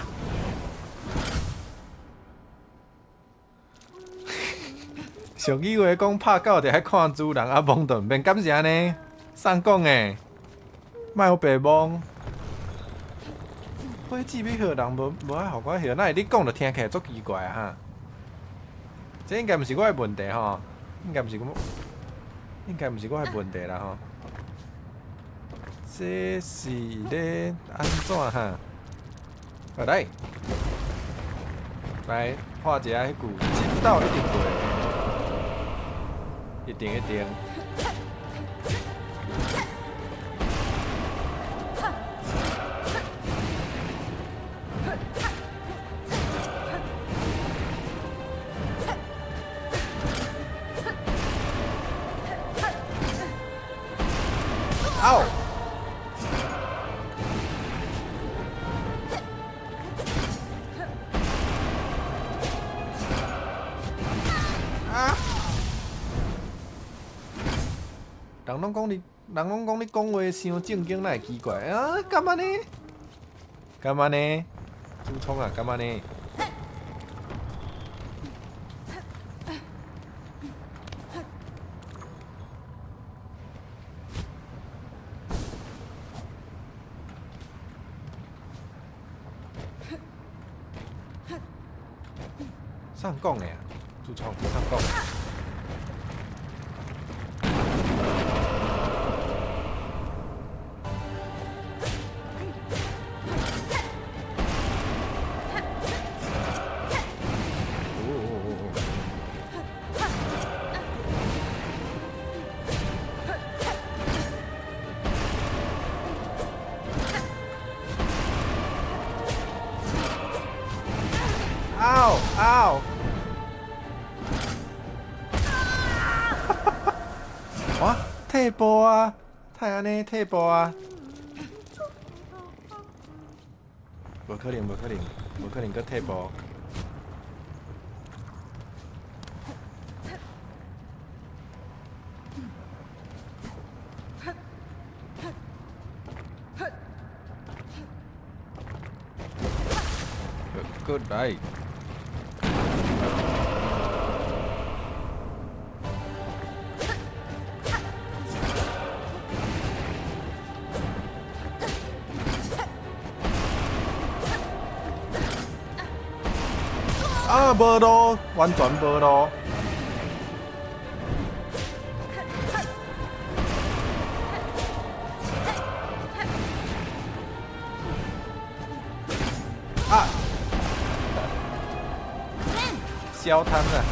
俗語話講拍狗就愛看主人，啊摸就毋免，敢是按呢？啥講的？莫予白摸。火箭欲予人無無愛予我予，哪會你講就聽起來足奇怪啊哈？這應該毋是我的問題吼，應該毋是我，應該毋是我的問題啦吼。這是咧按怎哈？好來，來畫一下彼句，這道一定過，一定一定。嗷！啊！人攏講你，人攏講你講話傷正經，哪會奇怪啊？敢按呢？敢按呢？主創啊，敢按呢？啥人講的啊？主創啥人講的？哦哦哦哦！嗷嗷！哇，退步啊！太按呢退步啊！無可能，無可能，無可能閣退步。過來。啊，無路，完全無路。啊！消攤啊！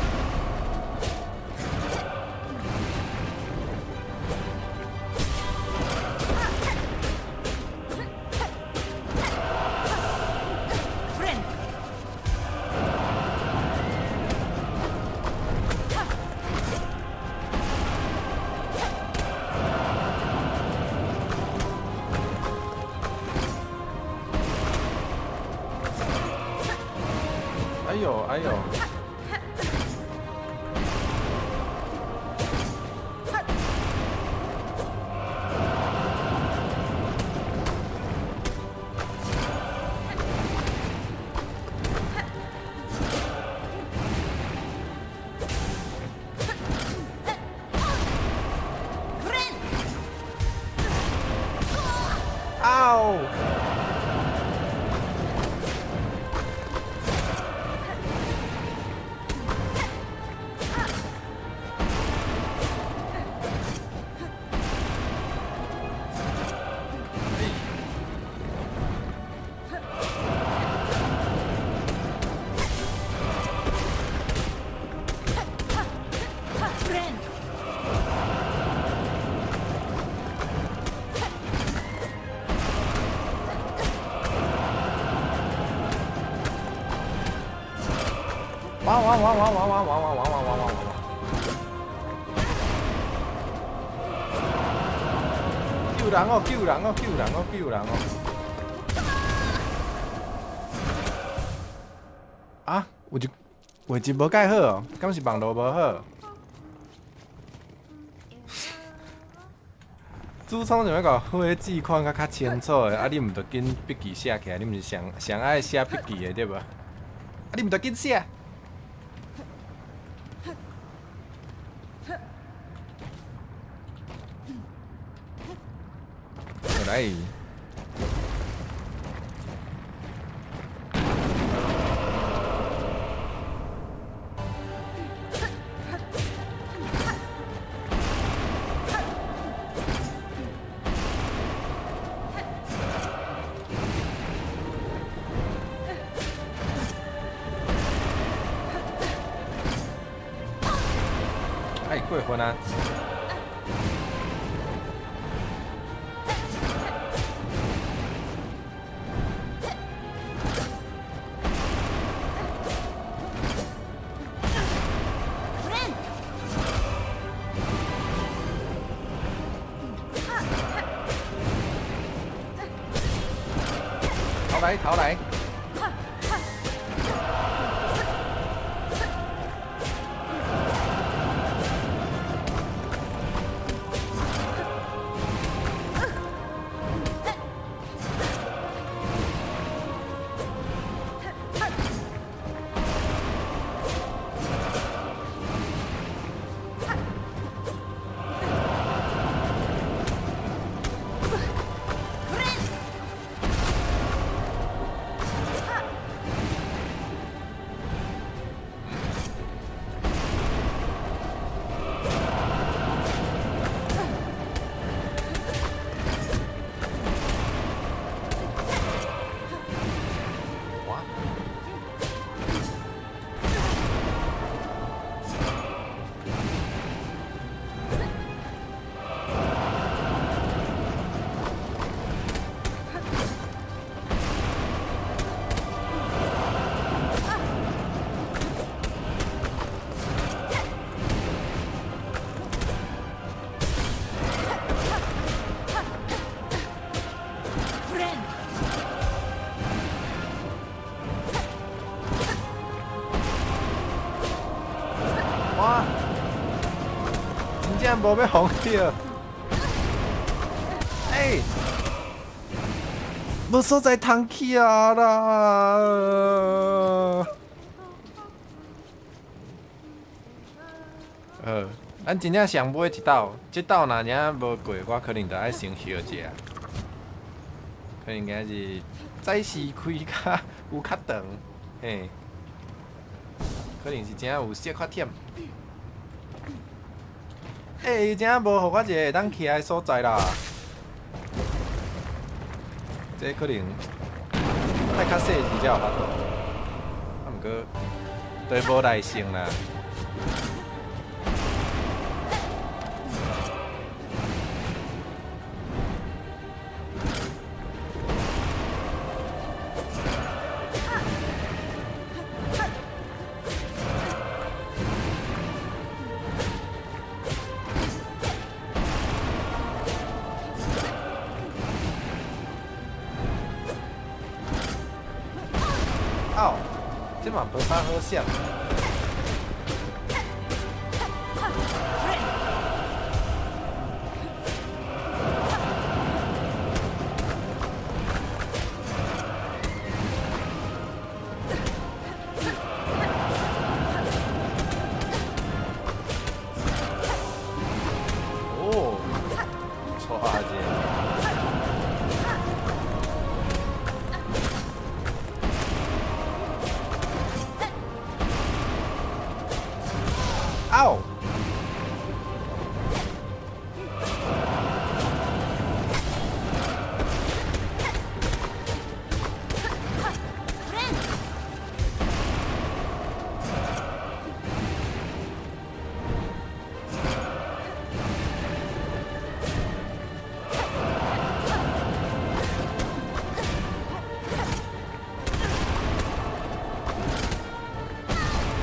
哎呦，哎呦！嗷！哇哇哇哇哇哇哇哇哇哇哇哇哇！救人哦！救人哦！救人哦！救人哦！啊，有一畫質無蓋好哦，敢是網路無好？主創想欲共火字看甲較清楚的，啊你毋著緊筆記寫起來，你毋是上上愛寫筆記的對無？啊你毋著緊寫。來。過分啊！逃來逃來！哇！哇！真正無欲予著。欸！無所在通去啊啦！咱真正上尾一鬥，這鬥若爾無過，我可能就愛先歇一下。可能今日早時開較有較長，嘿，可能是真有小可忝。欸，伊真正無予我一個會當徛的所在啦。這可能愛較細緻才有法度，啊，毋過都無耐性啦。哦，這嘛無啥好閃。哦，錯啊這。嗷！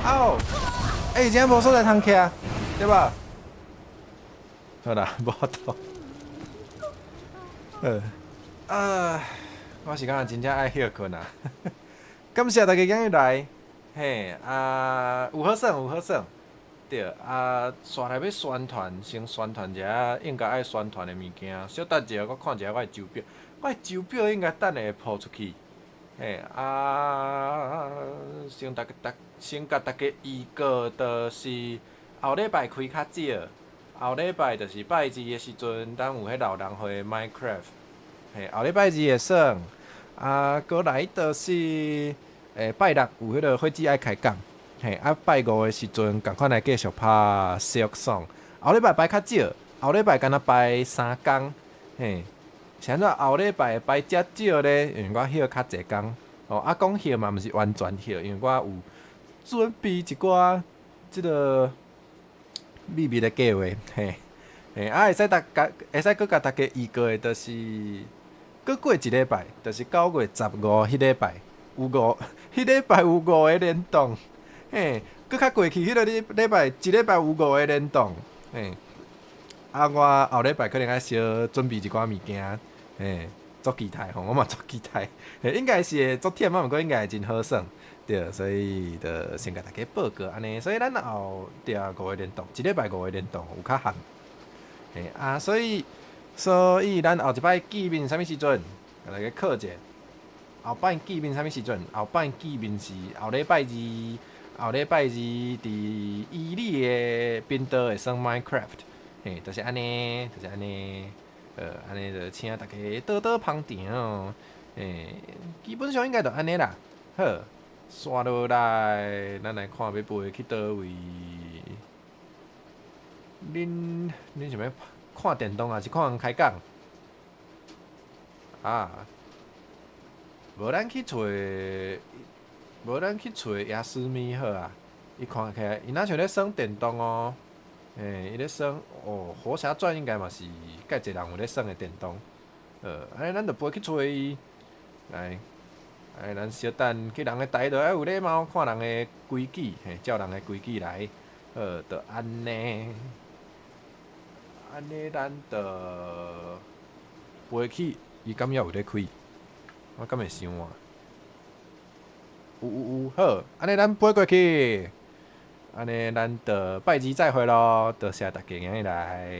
嗷！欸，真無所在通徛，對吧？好啦，無法度。啊，我是感覺真正愛歇睏啊！感謝大家今日來，嘿，啊，有好耍，有好耍，對，啊，紲來欲宣傳，先宣傳一下應該愛宣傳的物件。小等一下，我看一下我的周表，我的周表應該等下會鋪出去。嘿，啊，先逐逐先共大家預告，就是後禮拜開較少，後禮拜就是拜二的時陣，咱有彼老人會 Minecraft，嘿，後禮拜二會耍，啊，閣來就是，拜六有彼個火姊愛開講，嘿，啊，拜五的時陣仝款來繼續拍 Silksong。後禮拜排較少，後禮拜敢若排三工，嘿。是按怎後禮拜排遮少咧？因為我歇較濟工，哦，啊，講歇嘛毋是完全歇，因為我有準備一寡這个秘密的計劃，嘿，嘿，啊，會使逐家，會使閣共大家預告的，就是閣過一禮拜，就是9月15彼禮拜有五，彼禮拜有五个連動，嘿，閣較過去彼个禮禮拜，一禮拜有五个連動，嘿，啊，我後禮拜可能愛小準備一寡物件，嘿，足期待吼，我嘛足期待，嘿，應該是會足忝啊，毋過應該會真好耍。對，所以就先共大家報告按呢，所以咱後對啊五个連動，一禮拜五个連動有較罕，嘿啊，所以咱後一擺見面啥物時陣？共大家考者。後擺見面啥物時陣？後擺見面是後禮拜二，後禮拜二佇伊利的頻道會耍 Minecraft，嘿，就是按呢，就是按呢，按呢就請大家多多捧場，嘿，基本上應該就按呢啦，好。煞落來，咱來看欲飛去佗位。恁想欲看電動，抑是看人開講？啊，無咱去揣亞斯米好啊！伊看起來，伊若像咧耍電動哦。欸，伊咧耍哦，《火俠傳》應該嘛是蓋濟人有咧耍的電動。按呢咱就飛去揣伊，來。哎，咱小等去人的台就愛有禮貌，看人的規矩，嘿，照人的規矩來，好，就按呢，按呢，咱就飛去，伊敢猶有咧開？我敢會傷換？有有有，好，按呢咱飛過去，按呢咱就拜二再會囉，多謝大家今日來。